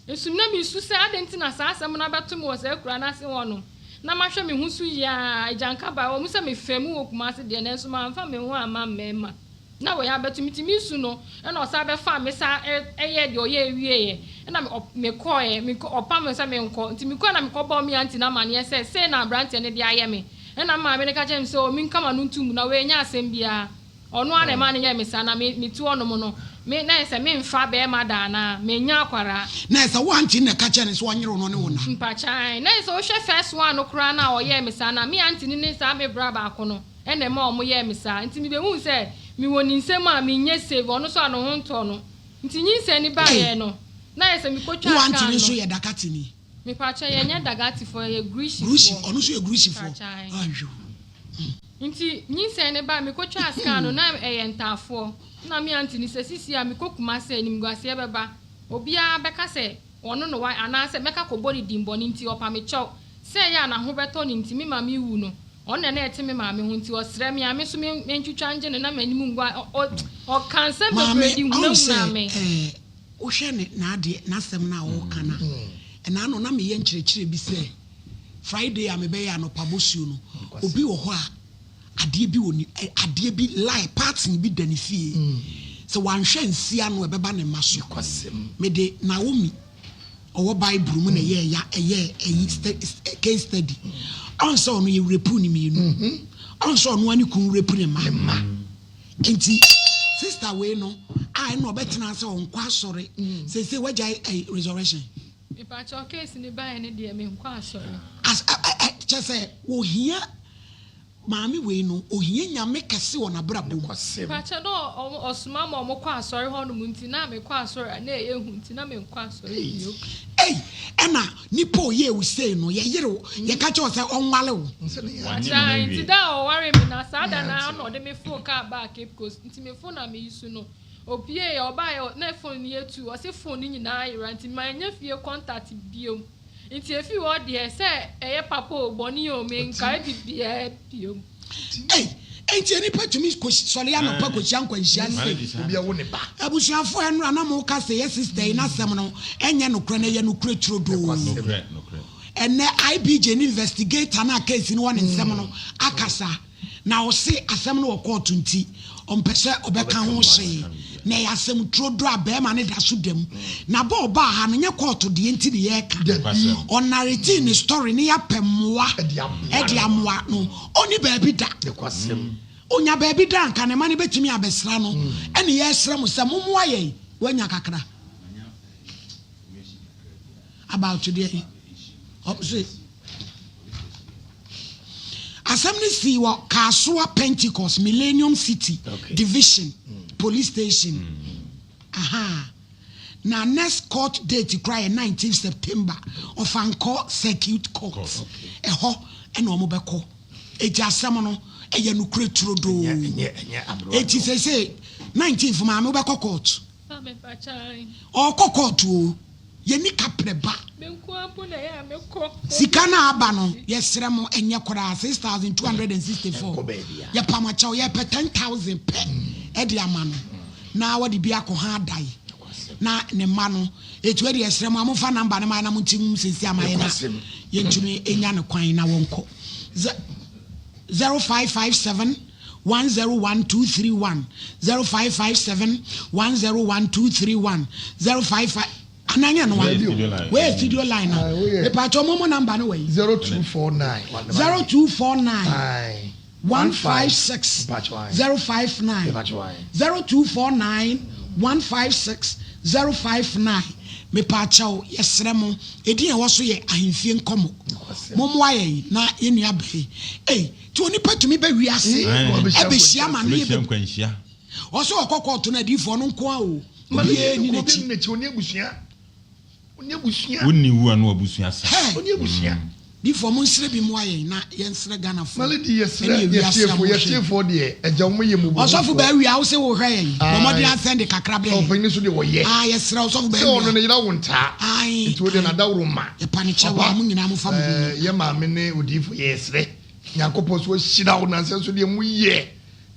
Nso na misu sɛ adɛn nti na saa asɛm no abɛto me wɔ saa akuraa no ase hɔ no. Na mahwɛ me ho so yie ara, agyanka bae, ɛwɔ mu sɛ mefaa mu wɔ Kumasi deɛ, nanso mamfa me ho amma mmarima. Na wei abɛto me nti mesu no, ɛna ɔsan bɛfaa me san yɛɛ deɛ ɔyɛɛ wieeɛ, ɛna mekɔeɛ, mekɔ, ɔpam me sɛ menkɔ, nti mekɔeɛ na mekɔbɔɔ me aunty no amaneɛ sɛ sei na aberanteɛ no de ayɛ me, ɛna me maame no ka kyerɛɛ me sɛ oh menka m'ano nto mu na wei nyɛ asɛm biara. Ɔno ara na ɛmaa no yɛɛ me saa, na me mete hɔnom no, me na ayɛ sɛ memfa barima da anaa, mennya akwadaa. Na ayɛ sɛ wo aunty no na ɛka kyerɛɛ no sɛ ɔnyere wo na ɔne wo nna. Mpakyɛ, na ayɛ sɛ wohwɛ first one no koraa no a ɔyɛɛ me saa no a, me aunty no ne saa me bra baako no na ɛma wɔyɛɛ me saa. Nti mebɛhuu sɛ mewɔ ne nsam a menyɛ safe, ɔno nso a ne ho ntɔɔ no. Nti nyinsɛn no baeɛ no, na ayɛ sɛ Wo mekɔtwaa aunty scan no nso no. yɛ Dakatini? Mepakyɛ, yɛnyɛ Dagatifoɔ, yɛyɛ Grushi, Grushifoɔ. ɔno nso yɛ Grushifoɔ. Mpakyɛ. Ayoo. Nti nyinsɛn no bae, mekotwaa scan no na ɛyɛ ntaafoɔ. Nna me aunty no sɛ sisi a mekɔ Kumasi a animguaseɛ bɛba, obiara bɛka sɛ ɔno na wayɛ anaasɛ mɛka akɔbɔ no din bɔne nti ɔpa me kyɛw. Sɛ ɛyɛ a n'aho bɛtɔ no nti me maame wu no, ɔno na na ɛte me maame ho nti ɔsrɛ me a me nso mentwitwa ngye no na m'anim ngu a ɔ ɔka nsɛm Maame, bebree de ɔhu sɛ hunahunaa me. ɛɛ wohwɛ ne n'adeɛ n'asɛm no a ɔreka no a. Ɛna ano na meyɛ nkyerɛkyerɛ bi sɛ Friday a mebɛyɛ anɔpa bosuo no, obi wɔ hɔ a adeɛ bi wɔ ne adeɛ bi lie pattern bi da ne fie. Sɛ wanhwɛ ansi ano a ɛbɛba ne mma so. Mede Naomi ɔwɔ Bible mu na ɛyɛɛ ya ɛyɛɛ ɛyi case study. Ɔn sɛ ɔno yɛ rape ne mmienu. Ɔn sɛ ɔno ara ne kunu rape ne mma. Nti sister wei no a ɛna ɔbɛtena sɛ ɔnkɔ asɔre seesei wagyae ɛyi resurrection. Mepakyɛw case no baeɛ no deɛ menkɔ asɔre. As ɛ ɛ ɛ kyerɛ sɛ ohia maame wei no ohia Nyame kɛse wɔ n'abrabɔ mu. Mepakyɛw na ɔ ɔsoma ma ɔmo kɔ asɔre hɔ nom nti na mekɔ asɔre a na ɛyɛ hu nti na menkɔ asɔre bio. Ei ɛna nipa ɔyɛɛ wo sei no yɛyere wo yɛka kyerɛ wo sɛ ɔnwale wo. Mepakyɛw ae nti da a ɔwaree me na saa da no ara na ɔde me foo car baa Cape Coast nti me phone a me use no Opueeɛ, ɔbaeɛ na phone no yɛ tuu, ɔse phone no nyinaa ayera nti mannya fie contact biom. Nti ɛfiri hɔ deɛ sɛ ɛyɛ papa oo bɔne oo menkae bibiaa biom. Ei, enti nnipa tumi kɔ sɔre anɔpa kɔhyia nkwanhyia sei? Abusuafoɔ ɛnora na mo ka sɛ yɛ sister yi n'asɛm no ɛnyɛ nokorɛ na ɛyɛ nokorɛ turodoo. Ɛnɛ IBJ ne investigator no a case no wɔ ne nsam no akasa. Na ɔse asɛm no wɔ kɔɔto nti ɔmpɛ sɛ ɔbɛka ho hwee. Na ɛyɛ asɛm turodoo a barima no da so da mu. Na bɔ ɔbaa ha no nyɛ kɔɔto deɛ nti ne yɛreka. Ɔnaretee ne story ne yɛapɛ mmoa de amoa no. Ɔnni baabi da. Ɔnya baabi da a nka ne mma no bɛtumi abɛsra no. Ɛne yɛresrɛ mo sɛ mommoa yɛn. Wanya kakra. About deɛ ɔse. Asɛm no sii wɔ Kasoa Pentecost Millennium City Division Police Station. Aha. Na next court date koraa yɛ 19 September, Ɔfankɔ Circuit Court. Ɛhɔ na wɔn bɛkɔ. Eti asɛm no ɛyɛ nokorɛ turodoo. Eti seesei 19th maame wobɛkɔ court. Ɔɔkɔ kɔɔto o, yɛnni kaprɛ ba. Sika no a aba no, yɛsrɛ mo, ɛnyɛ koraa, 6,264. Yɛpam akyɛw, yɛpɛ 10,000 pɛ de ama no, na wɔde bi akɔ ha adae, na ne mma no. Eti wei deɛ yɛsrɛ mo a, momfa number no ma yɛn na monte nwom seesei ama yɛn na yɛntumi nya no kwan na wɔnkɔ. 0557 101 231 0557 101 231 055 anaa nyɛ no wa wei yɛ studio line na mepatwɛ ɔmo mo number no wɔ yi 0249 0249 156 059 0249 156 059 mepaakyɛw yɛsrɛ mo edin a ɛwɔ so yɛ ahemfie nkɔmɔ mommoa yɛn na yɛn nua bɛyi ei Nti onipa tumi ba wiase ɛbɛhyia amaneɛ bɛ. Ɔsɛ ɔkɔ kɔɔto no adiifoɔ no nko a o. Obiara ni n'akyi. Wonni wu a na wabusua sa. Hɛ! Difoɔ mo nsrɛ bi mmoa yɛn na yɛn srɛ Ghanafoɔ ɛne ewiase a mo hwɛ yɛn. Ɔsɔfo baa wia wo se wo hwɛ yɛn bɔ mmɔden asɛnde kakra brɛ yɛn. Ah yɛsrɛ ɔsɔfo baa wia. Ae yɛpa ne kyɛw a mo nyinaa mo fa mo ho ni. Nyankopɔn so ahyira wo nansa nso deɛ mo yɛ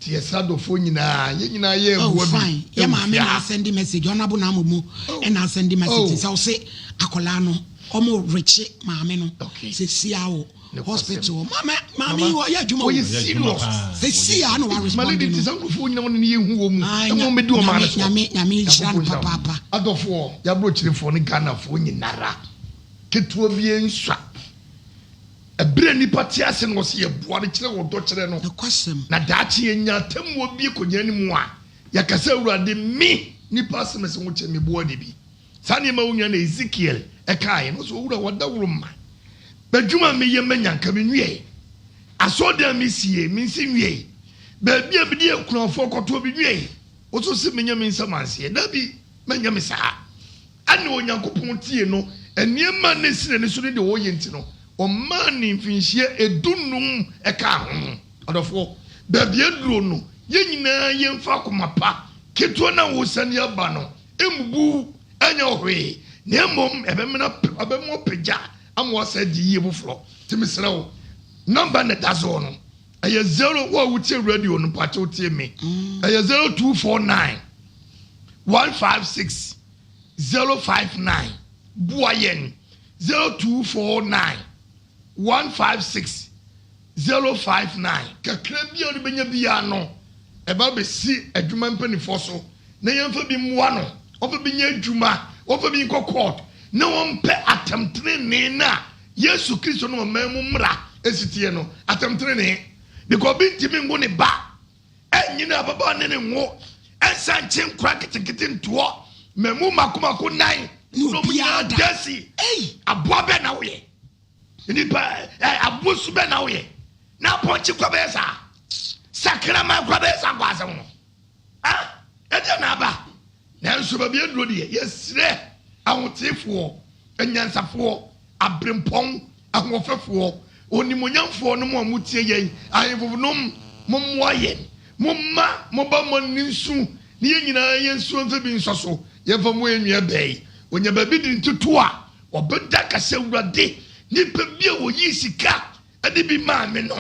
te yɛ sra dɔfoɔ nyinaa yɛ nyinaa yɛ Oh ɛboa bi fine yɛ ɛwɔ maame fie na ha. asɛnde message honourable na amomo Oh ɛna asɛnde message oh. sɛ ɔse akwadaa no ɔmo rekye maame no Okay. sɛsi a wɔ Nokwasɛm. hospital hɔ maame maame yi Mama ɔyɛ adwuma o ɔyɛ Ɔyɛ adwuma serious. paa. sɛsi Ɔyɛ a na adwuma. wa Eti respond malady no nti saa nkurɔfoɔ nyina wɔn ne yɛ hu wɔn mu Ah, na nya wɔn bɛdi ɔman nyame no soɔ. nyame nyame nhyira Nyankopɔn no nhyira wo. papaapa. Adɔfoɔ yɛabrɔkyirefoɔ ne Ghanafoɔ nyinara ketewa biara nsua. Ɛberɛ a nnipa te ase no wɔse yɛboa no kyerɛ ɔdɔ kyerɛ no, Nokwasɛm. na daakye yɛnya atemmuo bi kɔgyina ne mu a, yɛaka sɛ, Awurade, me, nnipa asɛm ɛsɛ ho kyɛ me boa de bi. Saa nneɛma wo nua na Ezekiel ɛkaeɛ no, ɔse, Owura, w'adaworo mma. M'adwuma a meyɛ manya nka menwiei. Asɔredan a mesie, mensi nwiei. Baabi a mede akunafoɔ kɔtoɔ, menwiei. Wo nso se menyɛ me nsam anseɛ. Dabi, mɛnyɛ me saa. Ɛnna Onyankopɔn tiee no, nneɛma a na esi n'ani so ne deɛ ɔreyɛ nti no, ɔmaa no mfinhyia edunnum kaa ho. Adɔfoɔ, baabi aduro no, yɛn nyinaa yɛmfa akoma pa, ketewa no a wɔresiane aba no, mmubu nyɛ wo hwee, na mmom ɛbɛmena, ɛbɛma wapagya ama woasan adi yie foforɔ. Nti mesrɛ wo, number no na ɛda soɔ no, ɛyɛ zero, wo a wotie radio no, mpakyɛw tie me, ɛyɛ 0249 156 059 boa yɛn. 0249 156 059. Kakra bi a wode bɛnya biara no, ɛba bɛsi adwuma mpanimfoɔ so na yɛmfa bi mmoa no, wɔmfa bi nyɛ adwuma, wɔmfa bi nkɔ court, na wɔmpɛ atɛmtenenee no a Yesu Kristo ne ɔman mu mmara si teɛ no, atɛmtenenee. Because obi ntumi nwo ne ba, ɛnyini ababaa ne ne nwo, ɛnsa nkye nkora nketenkete ntoɔ, mmamu mako mako nan, Ne na wɔn obiara nyinaa da. dasi. Ei! Aboa bɛn na woyɛ? Nipa ɛ aboa su bɛn na woyɛ? Na apɔnkye kora bɛyɛ saa? Sakraman kora bɛyɛ saa nkɔ asɛm no? Ah, ɛdeɛ na aba. Nanso baabi aduro deɛ, yɛsrɛ ahoteefoɔ, anyansafoɔ, aberempɔn, ahoɔfɛfoɔ, onimuonyamfoɔ nom a motie yɛn, ahemfo nom, mommoa yɛn. Momma mo ba mmɔ ne nsu, ne yɛn nyinaa yɛn nsuo mfa bi nsɔ so. Yɛmfa mmoa yɛn nua baa yi. Ɔnya baabi de ne ti to a, ɔbɛda aka sɛ, Awurade, nipa bi a ɔyii sika de bi maa me no,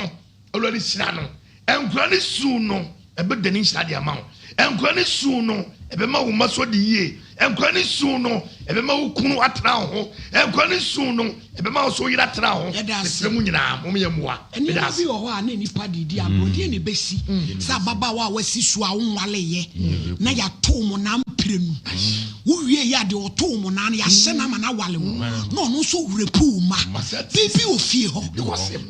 Awurade hyira no. Nkwadaa no su no, ɛbɛdane nhyira de ama wo. Nkwadaa no su no, ɛbɛma wo mma so adi yie. Nkwadaa no su no, ɛbɛma wo kunu atena wo ho. Nkwadaa no su no, ɛbɛma wo so yere atena wo ho. Yɛda ase. Mesrɛ mo nyinaa, mom yɛ mmoa. Meda Nneɛma ase. bi wɔ hɔ a na nnipa de redi agorɔ. Deɛn na ɛbɛsi sɛ ababaawa a wasi so a wonwaleeɛ na yɛato wo mmonnaa mprenu? Wowieeɛ a, deɛ ɔtoo wo mmonnaa no, yɛahyɛ no ama no awale wo, na ɔno nso repu wo mma. Biribi wɔ fie hɔ.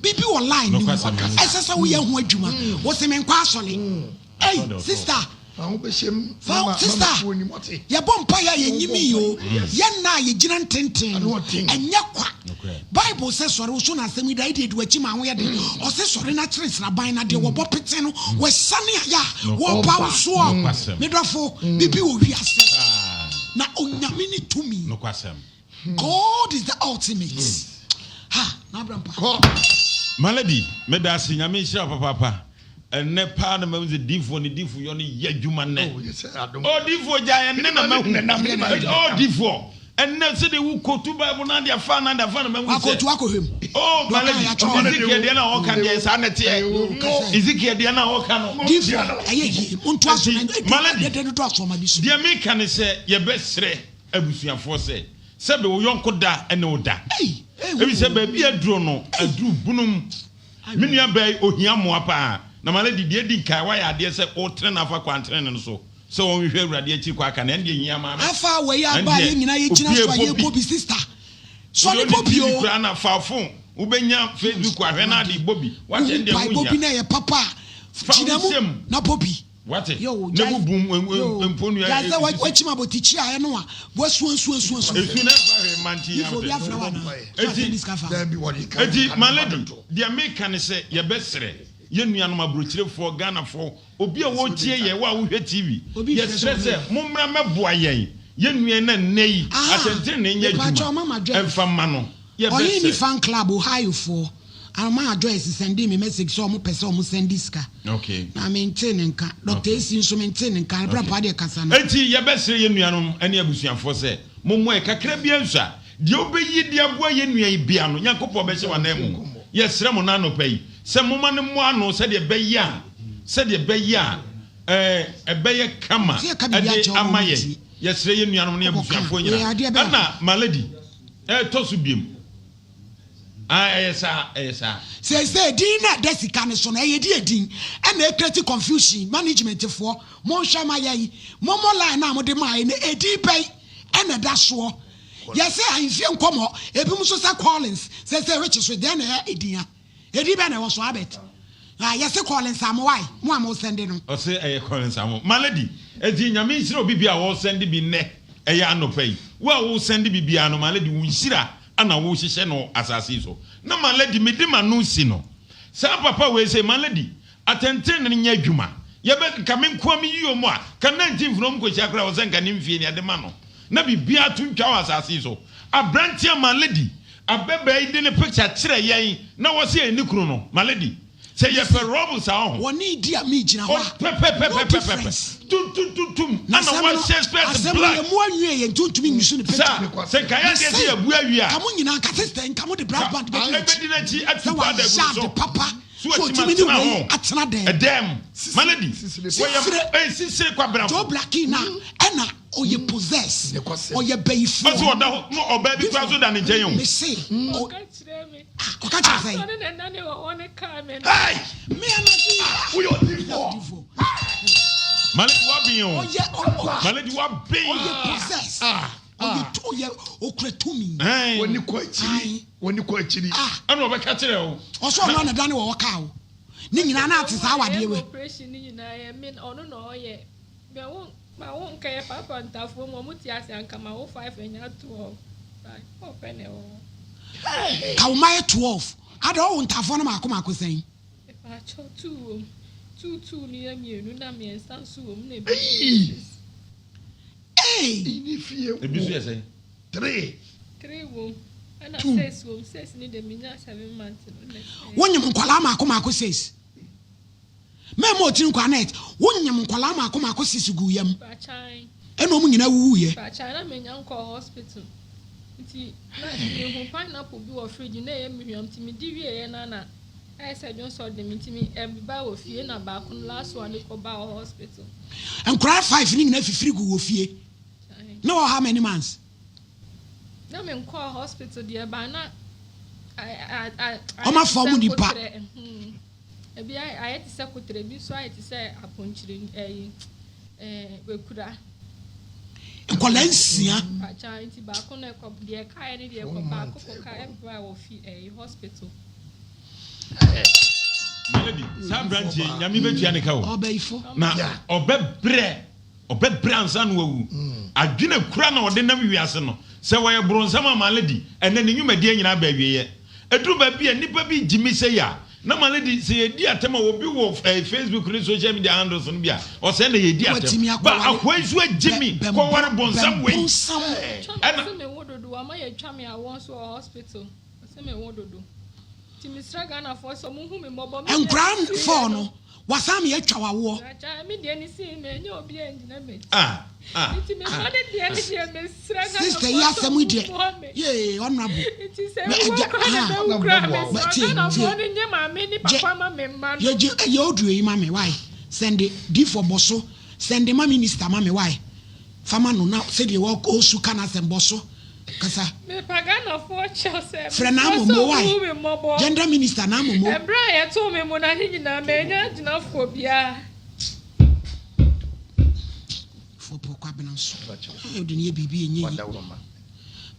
Biribi wɔ line no mu. Ɛsɛ sɛ woyɛ ho adwuma. Wose menkɔ asɔre. Ei, sister. Fa sister, yɛbɔ mpaeɛ a yɛnyimii o, yɛn nna a yɛgyina ntenten no, ɛnyɛ kwa. Bible sɛ sɔre, wo so na asɛm yi da, ɛdeɛ di w'akyi ma ho yɛ den. Ɔse sɔre na kyere sraban na deɛ wɔbɔ pete no, wɔasiane ayɛ a wɔba wo soɔ. Me dɔfo, biribi wɔ wiase na Onyame ne tumi. God is the ultimate. Ha, n'abra mpa. Kɔ. Malady, meda ase, Nyame nhyira wo papaapa. Ɛnnɛ paa na mahu sɛ difoɔ ne difo yɔ no yɛ adwuma nnɛ. Oh, yes, adom. Oh, difoɔ gyae ɛnnɛ na mahu. Mene Oh, difoɔ, ɛnnɛ sɛdeɛ wo kotu Bible no ade afa na ade afa na mahu sɛ. Wakotu akɔhwɛ mu. Oh, Deɛ ɔka Malady, yɛatwerɛ no. Ezekiel deɛ na ɔka deɛ saa na ɛteɛ. Ezekiel deɛ na ɔka no. Difoɔ, ɛyɛ yie. Montoa so na Enti, Malady, ɛdɛ dodo asoɔma bi so. deɛ meka ne sɛ yɛbɛsrɛ abusuafoɔ sɛ, sɛbe wo yɔnko da ne wo da. Efisɛ baabi a aduro no aduru bunum. Me nua baa yi ohia mmoa paa. Na my lady deɛ edi nkan wayɛ adeɛ sɛ wotene no afa kwan tenene no so sɛ ɔnhwehwɛ Awurade akyiri kwan aka no ɛndeɛ hia maame. Afa wei aba a yɛn Ɛndeɛ nyinaa yɛgyina obi so a ɛbɔ bi. yɛbɔ bi sister Wode sɔre ɔne bɔ bi TV o. koraa na fa phone wobɛnya Facebook ahwɛ na ade bɔ bi wate Wohu ɛndeɛ ho mpaebɔ bi hia. na ɛyɛ papa a Fa gyina wo mu nsam. na bɔ bi. Wate? Yo, Na gyae, bubu yo, mponua gyae sɛ esisi. wakyim abotikyi a ɛno a wasuasuasuasu. Esu na ɛmfa hwee mma nti If obi yɛn afrɛ wo anaa? So Eti, asɛm bi sika fa ho. eti my lady, deɛ meka ne sɛ yɛbɛsrɛ yɛn nuanom aburokyirefoɔ, Ghanafoɔ, obi a wɔretie yɛn, wo a wohwɛ TV, Obi frɛ sɛ yɛsrɛ sɛ ɔbɛyɛ. mommra mmɛboa yɛn, yɛn nua yi na nnɛ yi Aha, atɛntenenee nyɛ mepaakyɛw adwuma Mama Joyce. mfa mma no. Ɔhene Yɛbɛsrɛ. fan club Ohio foɔ. Ama Joyce sɛndee me message sɛ ɔmo pɛ sɛ ɔmo sɛnde sika. Okay. Na mentee ne nka. Doctor Okay. Esi nso mentee ne nka. Bra Okay. paa deɛ kasa no. Enti yɛbɛsrɛ yɛn nuanom ne abusuafoɔ sɛ, mommɔ yɛ kakra biara nsua. Deɛ wobɛyi de aboa yɛn nua yi biara no, Nyankopɔn bɛhyɛ w'ananmu. Yɛsrɛ mo nnɛ anɔpa yi sɛ momma no mmɔ ano sɛdeɛ ɛbɛyɛ a, sɛdeɛ ɛbɛyɛ a, ɛɛ, ɛbɛyɛ kama Sɛ yɛka biribi de akyerɛ wɔn a ama wɔn yɛn. ntie. Yɛsrɛ yɛn nuanom ne Wokɔ ka a, abusuafoɔ wei nyinaa. adeɛ bɛn Ɛna, a? my lady, ɛtɔ so biom. Ah, ɛyɛ saa, ɛyɛ saa. Seesei din no a ɛda sika no so no, ɛyɛ deɛ din ɛna ɛcreate confusion, management foɔ monhwɛ ma yɛn, momo line no a mode maaeɛ no ɛdin bɛn ɛna ɛda soɔ, yɛse ahemfie nkɔmɔ, ebinom nso sɛ Collins, seesei which so deɛn na ɛyɛ ɛdin a, ɛdin bɛn na ɛwɔ so Albert, ah yɛse Collins Amoah, mo a mo sɛnde no. Ɔse ɛyɛ Collins Amoah. My lady, enti Nyame nhyira obi biara a ɔresɛnde bi nnɛ, ɛyɛ anɔpa yi. Wo a woresɛnde bi biara no, my lady, wo nhyira na wohyehyɛ no asase yi so. Na my lady, mede m'ano si no. Saa papa wei sei, my lady, atɛntrenee no nyɛ adwuma. Yɛbɛ, nka me nkoa me yio mu a, ka 19 funu ɔmo kɔhyia koraa wɔ sɛ nka ne mfie ni ɛde ma no. Na biribiara to ntwa wɔ asase yi so. Abranteɛ a my lady, abɛbaa yi de ne picture kyerɛ yɛn na wɔse ɛyɛ ne kunu no, my lady. Sɛ yɛpɛ rɔbo saa ɔho. Wɔne di a me gyina hɔ a. Pɛpɛpɛpɛpɛpɛ. No difference. Tuntuntuntum. Na Ana asɛm no wahyɛ spɛs asɛm no black. yɛ mu anwie yɛ nti ontumi nyusu ne picture. Sa sɛ nka yɛ adeɛ sɛ yɛbu awie a. Ka mo nyinaa nka sister nka mo de brass band bɛdi n'akyi. Ɛbɛdi n'akyi atu Sɛ paada agu wayɛ ne so. ade papa So sɛ watumi otumi ne atena wei ho. atena dɛm. Ɛdɛm. Malady. Sisire. Wɔyɛ sisire kwabrafo. Joe Blackie na ɛna. Ɔyɛ possess. Ɔyɛ bayifoɔ. Ɔsi ɔda hɔ na ɔbaa bi kura so da ne nkyɛn o. Mese. Ɔka kyerɛ me. Ah, ɔka kyerɛ sɛn? Ɔne na nane wɔ hɔ ne kaa me no. Hey! Me anadwo yi. Woyɛ odifoɔ. Malady waben o. Ɔyɛ ɔ Malady waben. Ɔyɛ possess. Ɔyɛ tu ɔyɛ okura tumi. W'ani kɔ akyiri. W'ani kɔ akyiri. Ah. Ɛna ɔbɛka kyerɛ o. Ɔsɔ ɔno ana dane wɔ hɔ kaa o. Ne nyinaa na ate saa awadeɛ wei. Operation ne nyinaa yɛ me ɔno na ɔyɛ. Bɛ wo ma wo nka yɛ papa ntafoɔ mu ɔmo te ase anka ma wo 5 anya 12. Ba ɔpɛ na ɛwɔ hɔ. Ka wo ma yɛ 12. Ada ɔwo ntafoɔ no maako maako sɛn? Mepaakyɛw two wɔ mu. Two two no yɛ mmienu na mmiɛnsa nso wɔ mu na ebi nso yɛ six. Ei! Ne fie Ebi nso yɛ sɛn? Three. Three wɔ mu ɛna Two. six wɔ mu six ne deɛ menya seven months no na ɛsɛe. Wonyim nkwadaa maako maako six. Mɛma ɔtiri nkwa net. Wonyim nkwadaa maako maako six gu yam. Paakyan. Ɛna wɔn nyinaa wuwuiɛ. Paakyan na menya nkɔɔ hospital nti na mehu pineapple bi wɔ fridge na ɛyɛ me hwam nti medi wieɛ no na ayɛ sɛ dwonsɔ de me nti me ɛba wɔ fie na baako no last one kɔ ba wɔ hospital. Nkwadaa five ne nyinaa fifiri gu wɔ fie. Na wɔ how many months? Na me nkɔɔ hospital deɛ ba na Wɔn afa wɔn nipa. Ebi ayɛ te sɛ koterɛ, ebi nso ayɛ te sɛ aponkyerɛ ɛyi ɛɛ ekura. Nkwadaa nsia. Pakya nti baako na ɛkɔ deɛ ɛkaeɛ ne deɛ ɛkɔ baako kɔ ka ɛbra wɔ fi ɛyi hospital. Melody, saa aberanteɛ nyame bɛtua ne ka o. Ɔbɛyifo. Na ɔbɛbrɛ ɔbɛbrɛ ansa na wawu. Adwene kura na ɔde nam wiase no. Sɛ wɔyɛ bronsam a Malady, ɛnɛ ne nnwumadie nyinaa aba awieɛ. Ɛduru baabi a nnipa bi gyimi sei a, na Malady sɛ yɛdi atɛm a obi wɔ eh, Facebook ne social media handles no bi a, ɔsɛ na yɛdi atɛm. Ba akoa yi nso agyimi kɔware bonsam wei. Twɛ me Ɛna se me wo dodo wama yɛtwa me awɔ nso wɔ hospital ɔse me wo dodo nti mesrɛ Ghanafoɔ sɛ ɔmo hu me mmɔbɔ me deɛ Nkwadaa ne sii four yɛ no no, wasan ma yɛatwa wo awoɔ. Agya me deɛ ne sii me ɛnyɛ obi a ngyina m'akyi ah ah nti me ah. mma ne deɛ ne deɛ mesrɛ Sister yi Ghanafoɔ sɛ asɛm yi ɔmo deɛ, mmoa me yee honourable. nti sɛ Mɛ ewuo agya koraa na ah mɛwu koraa mɛ mesrɛ tie tie. Ghanafoɔ no nyɛ maame ne Gye papa ma me mma no. yɛ gye yɛ audio yi ma me why? Sɛnde difoɔ bɔ so sɛnde ma minister ma me why? Fa ma no na sɛdeɛ wɔ ɔsu ka n'asɛm bɔ so kasa. Mepa Ghanafoɔ kyɛw sɛ Frɛ mesrɛ sɛ N'amomo why? ɔmo hu me mmɔbɔ. Gender minister N'amomo. Ɛberɛ a yɛtoo me mona ne nyinaa mannya agyinafoɔ biara. Foɔ pɔ Kwabena nso. Ɛɛ wode no yɛ biribi ɛnyɛ yi.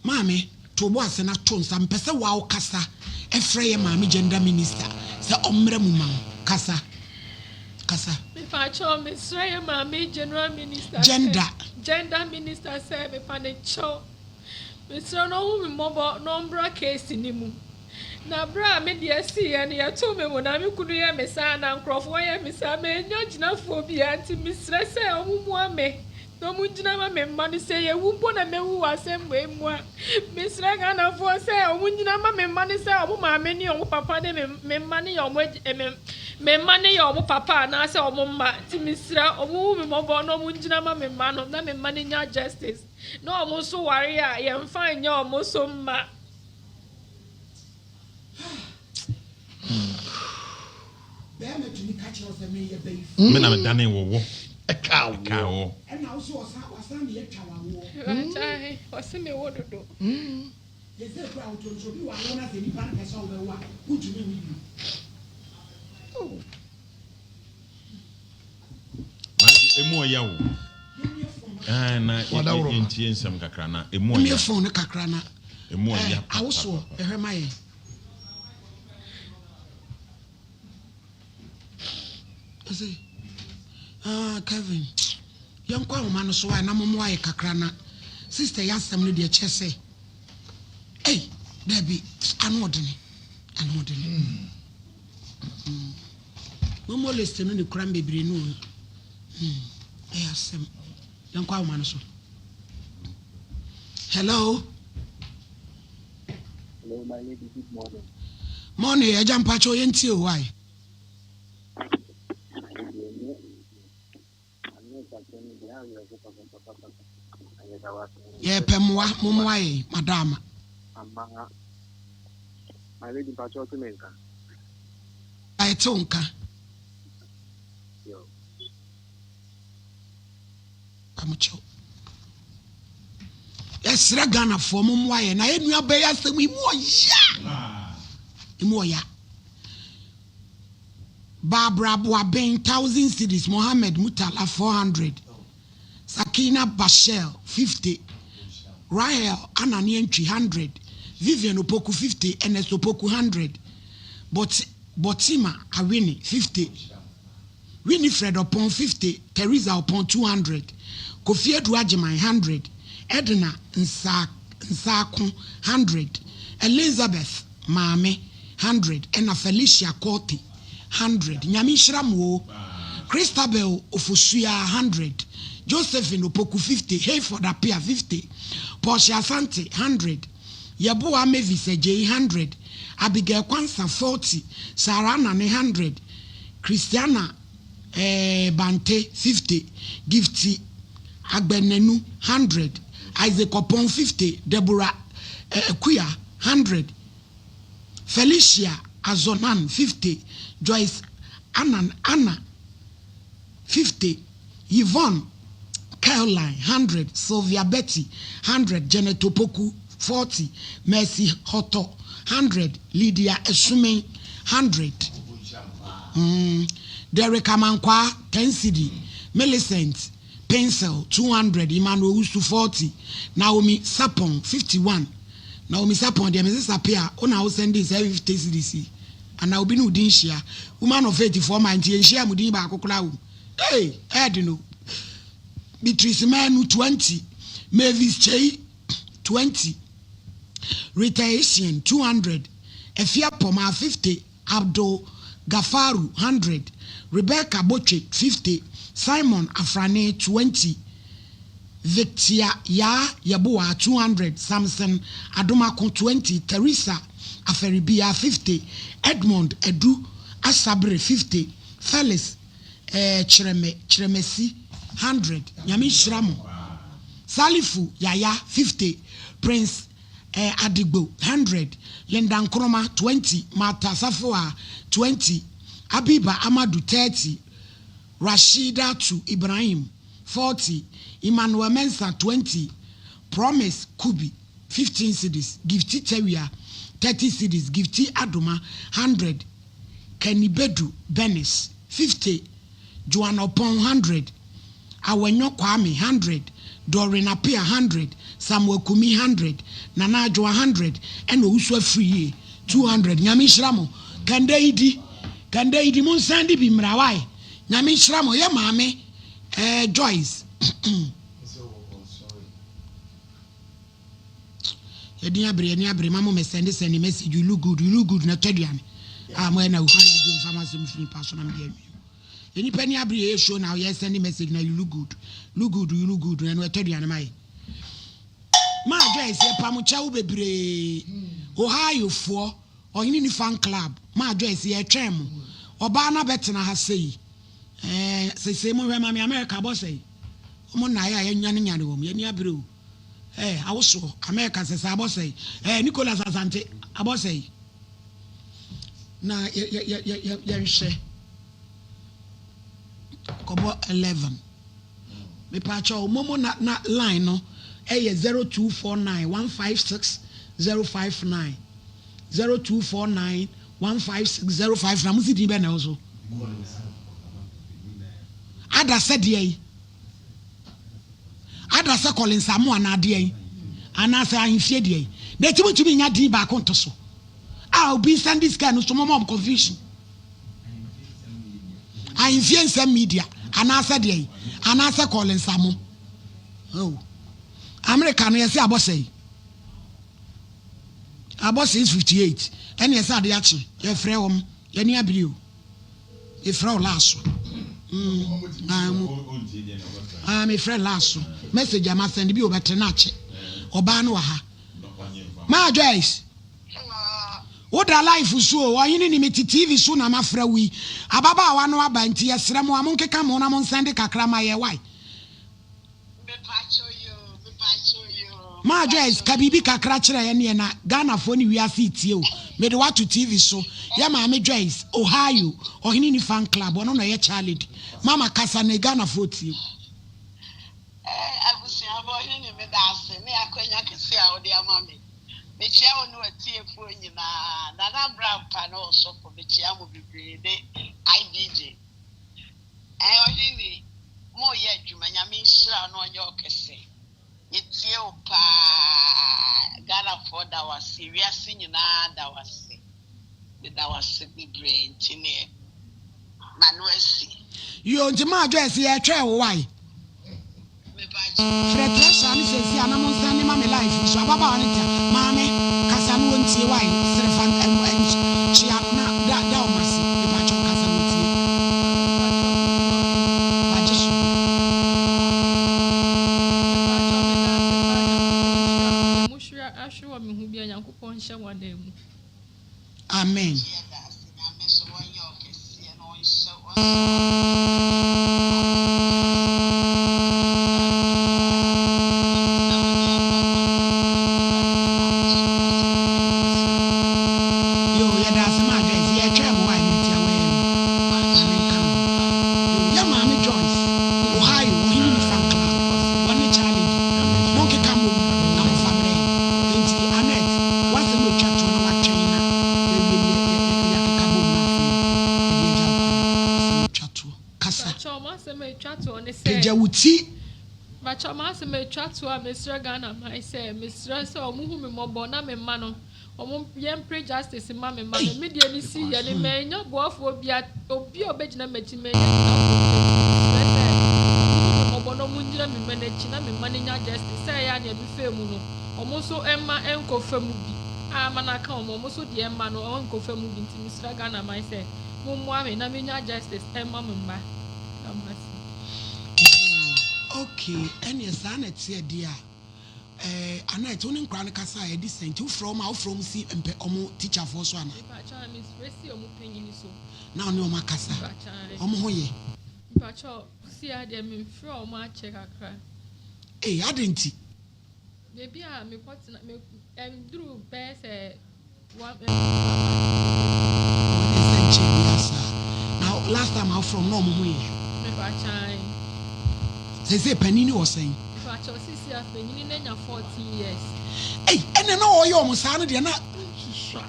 Maame, to wo bo ase na to nsa. Mepɛ sɛ wo ara wo kasa frɛ yɛ maame gender minister sɛ ɔmmra mu ma wo. Kasa. Kasa. Mepakyɛw mesrɛ yɛ maame general minister sɛ Gender. gender minister sɛ mepa ne kyɛw mesrɛ no ɔnhu me mmɔbɔ na ɔmbra case no mu na berɛ a me deɛ siiɛ no yɛtoo me mo na me kunu yɛ me saa na nkorɔfoɔ yɛ me saa mannya gyinafoɔ biara nti mesrɛ sɛ ɔmo mua me na ɔmo ngyina ma me mma no sɛ yɛwu mpo na mɛwu wɔ asɛm wei mu a mesrɛ Ghanafoɔ sɛ ɔmo ngyina ma me mma no sɛ ɔmo maame ne ɔmo papa ne me me mma no yɛ ɔmo agya me me mma no yɛ ɔmo papa anaasɛ ɔmo mma nti mesrɛ ɔmo hu me mmɔbɔ na ɔmo ngyina ma me mma no na me mma no nya justice na ɔmo nso ware a yɛmfa nyɛ ɔmo so mma. Bɛɛma tumi ka kyerɛ wo sɛ meyɛ bayifoɔ. Me na me danee wɔwɔ Ɛkaa ɛkaa woɔ. woɔ. Ɛna wo so ɔsan wasan me atwa wawoɔ. Agyae, ɔse me wo dodo. Sesei koraa wotɔ nso obi ware wo na sɛ nipa no pɛ sɛ ɔbɛwo a wontumi nwo bio. Maame emu ɔya o. Ɛɛ na Wadaworo ma. yɛntie nsɛm kakra na emu Mmie ɔya. phone no kakra na Emu eh, ɔya awosoɔ papapapa. ɛhwɛ ma yɛn. Ɔse, ah Kevin, yɛnkɔ ahoma no so a na mommoa yɛ kakra na sister yi asɛm no deɛ kyerɛ sɛ, ei, daabi, ano ɔdene, ano ɔdene. Mm. Momo list no ne kura bebree no o. Mm. Ɛyɛ asɛm. Yɛnkɔ ahoma no so. Hello. Hello, my lady. Good morning. Morning, agya mpakyɛ yɛntie o why? Yɛpɛ mmoa, mommoa yɛn, madama. Ama my lady mpakyɛ ɔte me nka. Yɛte wo nka. Yo. Pamokyɛw. Yɛsrɛ Ghanafoɔ mo mmoa yɛn na yɛn nua bɛyɛ asɛm yi mu ɔya. Emu ɔya. Barbara Boaben 1000 cedis, Mohammed Murtala 400, Sakina Bashel 50, Rahel Anane Antwi 100, Vivian Opoku 50, Ernest Opoku 100, Bot Botima Awene 50, Winifred Opon 50, Theresa Opon 200, Kofi Adu Agyeman 100, Edna Nsa Nsaako 100, Elizabeth Maame 100 ɛna Felicia Kortey 100. Nyame nhyira mo oo. Christabel Ofosuaa 100, Josephine Opoku 50, Hayford Appiah 50, Portia Asante 100, Yeboah Mavis Agyei 100, Abigail Kwansa 40, Sarah Anane 100, Christiana eh, Bante 50, Gifty Agbenanu 100, Isaac Opong 50, Deborah eh, Akuya 100, Felicia Azonan 50, Joyce Anan Anna 50, Yvonne Caroline 100, Sylvia Betty 100, Janet Opoku 40, Mercy Hoto 100, Lydia Esume 100, mm, Derek Amankwaa 10 cedi, Millicent Pencil 200, Emmanuel Owusu 40, Naomi Sapong 51. Naomi Sapong deɛ mese sape a wo na wo sɛndee saa 50 cedis yi anaa obi ne wo din hyia woman of faith foɔ ma nti yɛnhyia mo din baako koraa wom Hey, ɛɛde no. Beatrice Manu 20, Mavis Kyei 20, Rita Essien 200, Afia Pomaa 50, Abdul Gafaru 100, Rebecca Botwe 50, Simon Afrane 20, Victia Yaa Yeboah 200, Samson Adomako 20, Theresa Aferibia 50, Edmond Adu Asabere 50, Felix eh kyerɛmɛ kyerɛmɛsi hundred nyame nhyira mo Salifu yaya 50 Prince eh Adigbo hundred Linda Nkrumah 20 Martha Safoa 20 Abiba Amadu 30 Rashidatu Ibrahim 40 Emmanuel Mensah 20 Promise Kubi 15 cedis Gifty Tawia 30 cedis Gifty Adoma hundred Kenny Bedu Bernice, 50, Joan Oppong, 100, Awenyo Kwame, 100, Doreen Appiah, 100, Samuel Kumi, 100, Nana Adwoa, 100, ɛna Owusu Afriyie, 200. Nyame nhyira mo. Kɛndɛ yi di, kɛndɛ yi di, monsan de bi mmra wae. Nyame nhyira mo. Yɛ maame eh, Joyce. Yɛdin abere yɛni abere ma mo mɛ sɛnde sɛnde message you look good you look good na ɛtɔ aduane a mo yɛ na wuha you go nfa ma asɛm firi nipa so na mo de awie yɛ nipa ni abere yɛ show na yɛ sɛnde message na you look good look good you look good na ɛno ɛtɔ aduane ma yɛ maa Joyce yɛ pam kyɛw bebree Ohio foɔ ɔhene ni fan club maa Joyce yɛ twɛn mo ɔbaa na bɛtena ha sei ɛɛ sese mo hwɛ ma me America bɔ sɛyi wɔn nnaeɛ a yɛnyane nyane wɔn yɛni abere o. Eh, awosoɔ, America sɛ sɛ abɔ sɛe. Eh, Nicholas Asante, abɔ sɛe. Na yɛ yɛ yɛ yɛ yɛ yɛnhwɛ. Kɔbɔ 11. Mepaakyɛw, momo na na line no ɛyɛ 0249 156 059. 0249 156 059. Mo si din bɛ na ɛwɔ so. Ada sɛ deɛ yi. Ada sɛ Collins Amoah anaa deɛn anaasɛ ahemfie deɛn na ɛti montumi nya din baako nto so a obi nsan de sika no so moma ɔm confusion ahemfie nsɛm media anaasɛ deɛn anaasɛ Collins Amo oh. America no yɛsɛ abɔ sɛe abɔ 658 ɛne ɛsɛ ade akye yɛfrɛ wɔm yɛne abiri o Mefrɛ wo last so. Mm, ah, mu. Ah, mefrɛ last so. Message a ma send bi obɛte na akyɛ. Ɔbaa no wɔ ha. Ma Joyce. Woda life so o, ɔhene ni mete TV so na mafrɛ wo yi. Ababaawa no aba nti yɛsrɛ mo a monkeka mo na monsɛnde kakra ma yɛ why. Maa Joyce, ka biribi kakra kyerɛ yɛn neɛ na Ghanafoɔ ne wiase retie o. Mede wo ato TV so. Yɛ maame Joyce, Ohio, Ɔhene Ni Fan Club, ɔno na ɔyɛ chair lady. Mama kasa na Ghanafoɔ tie wo. Eh, abusuafo, ɔhene ni meda. Meda ase ne akwanya kɛse a wode ama me. Mekyia wo ne w'atiefoɔ nyinaa. Nana Brampa ne ɔsɔfo, mekyia mo bebree ne IBJ. Ɛɛ ɔhene moyɛ adwuma, Nyame nhyira wo na ɔnyɛ wo kɛse. Yɛtie wo paa. Ghanafoɔ da wo ase, wiase nyinaa da wo ase. Meda wo ase bebree nti neɛ m'ano asi. Yoo nti maa Joyce yɛtwɛn wo wai. Frɛ Tresha ne seesei a na monsan ne ma me life yi so ababaawa no tea maame kasa no wɔntie wai sere fa kyea no na da da wɔn ase mepakyɛw kasa no wɔtie Maame mpakyɛw good morning. Wagye so. Mepakyɛw meda ase paa Nyankopɔn nhyira mo deɛ mohwere ahwere wɔ me ho biara Nyankopɔn nhyɛ mo ananmu. Amen. Yoo yɛda ase maa Joyce yɛtwɛn mo wae mere tiawa yi mu maame nka me ho yoo yɛ maame Joyce Ohio ɔhene ni fan club wɔne Charlie di monkeka mmom na momfa mmerɛ yɛn enti Annette W'asɛm a etwa toɔ na w'atwɛn na yɛawie no yɛ yɛ yɛakeka bom na afei yɛde agya wo kwan. Asɛm a etwa toɔ. Kasa. Mpakyɛw m'asɛm a etwa toɔ ne sɛ. Pagya wo ti. Mpakyɛw m'asɛm a etwa toɔ a mesrɛ Ghana man sɛ mesrɛ sɛ ɔmo hu me mmɔbɔ na me mma no ɔmo yɛmpere justice mma me mma no me deɛ me si yɛ no mannya boafoɔ bia obi a ɔbɛgyina m'akyi mannya gyinafoɔ bia nti mesrɛ sɛ ɔmo hu me mmɔbɔ na ɔmo ngyina me mma no akyi na me mma no nya justice sɛ ɛyɛ a nea me faa mu no Wɔn nso mma nkɔ fa mu bi a ama no aka wɔn, wɔn nso deɛ mma no nkɔ fa mu bi nti mesrɛ Ghana man sɛ mommoa me na menya justice mma me mma. Meda mo ase. Yoo ok ɛneɛ saa na ɛteɛ deɛ a eh Anette wo ne nkwadaa no kasa a ɛde sɛn nti wofrɛ wɔn a wofrɛ wɔn si mpɛ wɔn teacher foɔ so anaa? Mepakyɛw a mesrɛ si wɔn panyin so. Na wo ne wɔn akasa Mepakyɛw. wɔn ho yɛ? Mepakyɛw sia deɛ memfrɛ wɔn akyɛ kakra. Ei adɛn nti? Baabi a mekɔtena, me, ɛduru bɛyɛ sɛ one, ɛɛ, one month ni. Oh, ɛna ɛsɛ nkyɛn bi asa. Na last time a wofrɛ wɔn na wɔn ho yɛ? Mepakyan. Sese panin ni wɔ sɛn? Mepakyɛw sisi a panyini no anya 14 years. Ei, ɛna na ɔyɛ wɔn saa no deɛ na. Susua.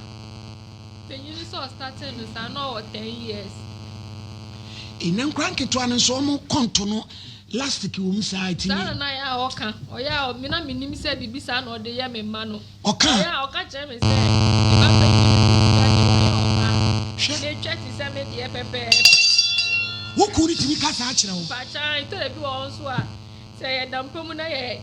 Panyin no sɛ ɔstartee no saa na ɔwɔ 10 years. Ei, na nkora nketewa no nso wɔn kɔnto no Lastic wɔ mu saa ɛtumi. Saa na na ayɛ a ɔka. Ɔyɛ a me na menim sɛ biribi saa na ɔde yɛ me mma no. Ɔka a. Ɔyɛ a ɔka kyerɛ me sɛ me ba panyin no seesei ara deɛ wayɛ ɔbaa. Hwɛ. N'atwa te sɛ me deɛ pɛpɛɛpɛ. Wo kunu no tumi ka saa kyerɛ wo? Mpakyɛw, ɛtɔ da bi wɔ hɔ nso a, sɛ yɛda mpa mu na yɛ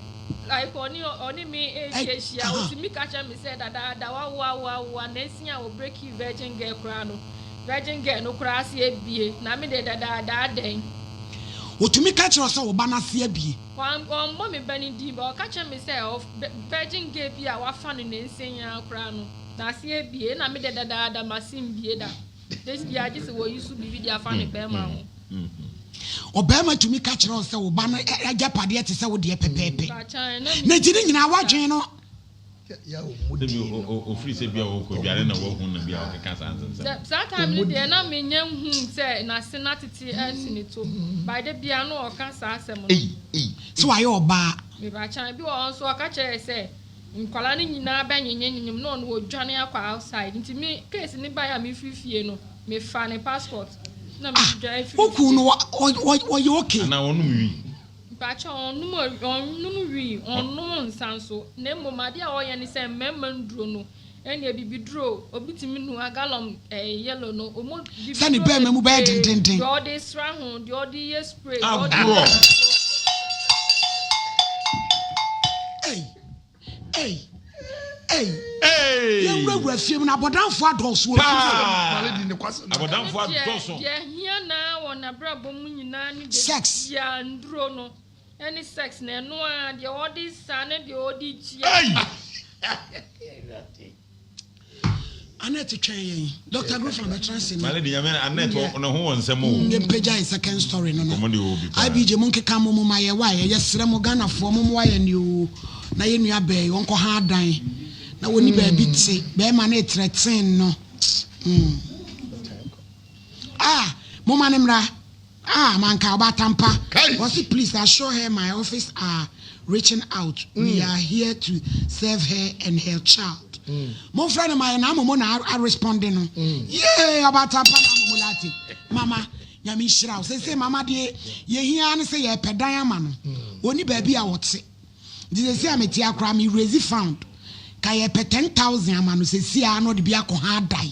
like ɔne ɔne me rehyiahyia a, ɔtumi ka kyerɛ me sɛ dadaada wawo awo awo a nansin a ɔbreakii virgin girl koraa no, virgin girl no koraa ase abue na me deɛ dadaada adɛn? Otumi ka kyerɛ wo sɛ wo ba no ase abue. Wammɔ me ba no din, but ɔka kyerɛɛ me sɛ virgin gay bi a wafa no nansa yi ara koraa no, n'ase abue. Ɛna me deɛ dadaada m'ase mbue da. This year gye sɛ wɔyi so biribi de afa ne bɛrima ho. Ɔbarima tumi ka kyerɛ wo sɛ wo ba no agyapadeɛ te sɛ wo deɛ pɛpɛɛpɛ. Na nti ne nyinaa w'adwene no. Sɛ bi ofiri sɛ bi a ɔkɔdware na wahu no bi a ɔkeka saa nsɛnsɛm. Saa time no deɛ na menya nhuu sɛ n'ase no atete asi ne to but da biara na ɔka saa asɛm no. Sɛ wayɛ ɔbaa. Mebakyɛw, bi wɔ hɔ nso ɔka kyerɛ yɛ sɛ nkwadaa no nyinaa bɛnyenyenyenyem na ɔno ɔdwane akɔ outside nti me case no baeɛ a mefiri fie no mefaa ne passport na Ah, medwane firi wo fie. kun no ɔyɛ okay? Anaa ɔnom wii. Mpakyɛw ɔnnom ɔnnom wii, ɔnnom nsa nso, na mmom adeɛ a ɔyɛ ne sɛ mmarima nnuro no, ɛne abibiduro, obi tumi nua gallon ɛɛ yellow no, ɔmo Sɛ ne bibiduro bɛɛma mu bɛyɛ bebree, dendenden. deɛ ɔde sra ho, deɛ ɔde yɛ spray, deɛ ɔde yɛ Agorɔ. nsuo. Ei! Ei! Ei! Ei! Yɛnwurawura fie mu na abɔdamfoɔ adɔɔso wɔ fie. Paa! Ɛno Abɔdamfoɔ deɛ, adɔɔso. deɛ ɛhia no ara wɔ n'abrabɔ mu nyinaa ne Sex. baabi a nnuro no ne sex no, ɛno ara, deɛ ɔde sa ne deɛ ɔde kyia. Ei! Annette twɛn yɛn. Doctor Grofan bɛtena ase na. Male de nyame Annette Wonyɛ. ne ho wɔ nsɛm o. Yɛmpagya yɛn second story no na. Nkɔmmɔ deɛ ɔwɔ bi paa. IBJ monkeka mmɔ mu ma yɛ why yɛsrɛ mo Ghanafoɔ mommoa yɛn oo na yɛn nua bɛɛ yi ɔnkɔ ha adan na wɔnni baabi te bɛɛma no retrɛten no mm ah momma no mmra ah manka ɔbaatampa Kai! wɔse please assure her my office are. reaching out we are here to serve her and her child. Momfrɛ no ma yɛ na amomo na a responde no. Yee ɔbaatan pa na amomo late. Mama Nyame nhyira wo. Seesei mama deɛ yɛhia ara ne sɛ yɛpɛ dan ama no. Ɔnni baabi a ɔte. Nti seesei a mete ha koraa me raise found. Ka yɛpɛ 10,000 ama no seesei ara na ɔde bi akɔ ha adae.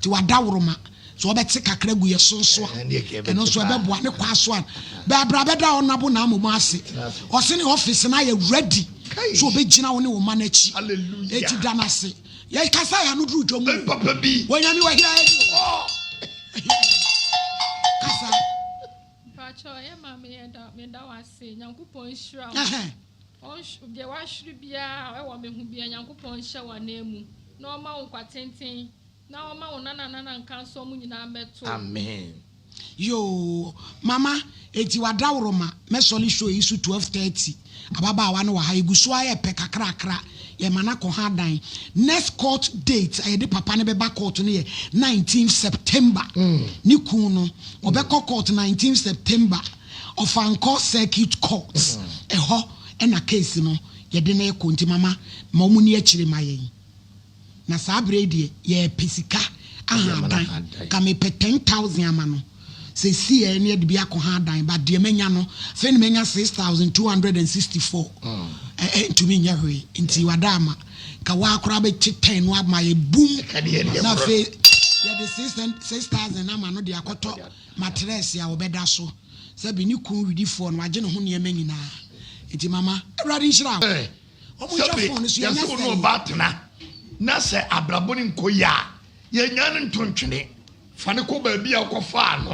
Nti wadaworoma. Sɛ ɔbɛte kakra gu yɛ so nso a, ɛno nso ɛbɛboa ne kwa so a. Bɛ bra bɛda ɔnabo na amomo ase. Ɔse ne office no ayɛ ready sɛ ɔbɛgyina wo ne wo mma no akyi. Enti da no ase. Yɛkasa yɛ ano duru dwom o. Onyame wahira yɛn o. Kasa. Mpakyɛw yɛ maame yɛda meda wo ase Nyankopɔn nhyira wo. Deɛ wahwere biara ɛwɔ me ho biara Nyankopɔn nhyɛ wo ananmu na ɔma wo nkwa tenten na ɔma wo nana nana nka nso ɔmo nyinaa mmɛto wo. Amen. Yoo mama enti wadaworoma mɛsɔle show yi so 12:30 ababaawa no wɔ ha yɛgu so ara yɛpɛ kakrakra yɛma no akɔ ha dan next court date a yɛde papa no bɛba court no yɛ 19th September ne kun no ɔbɛkɔ court 19th September Ɔfankɔ circuit court ɛhɔ ɛna case no yɛde no rekɔ nti mama ma ɔmo ni akyire ma yɛn. Na saa berɛ yi deɛ yɛrepɛ sika aha adan, nka mepɛ 10,000 ama no seesei a ɛne yɛde bi akɔha adan but deɛ manya no afei na manya 6,264 ɛntumi nyɛ hwee nti wada ama nka waa koraa bɛte 10 no ama yɛ bum na afei yɛde 6,000 ama no de akɔtɔ matrɛs a wɔbɛda so sɛbi ne kun widifoɔ no wagye ne ho nneɛma nyinaa nti mama Awurade nhyira wo. Sɛbe yɛse wo ne ɔbaa tena na sɛ abrabɔ no nkɔ yie a, yɛnyaa no nto ntwene. Fa no kɔ baabi a wokɔfaa no.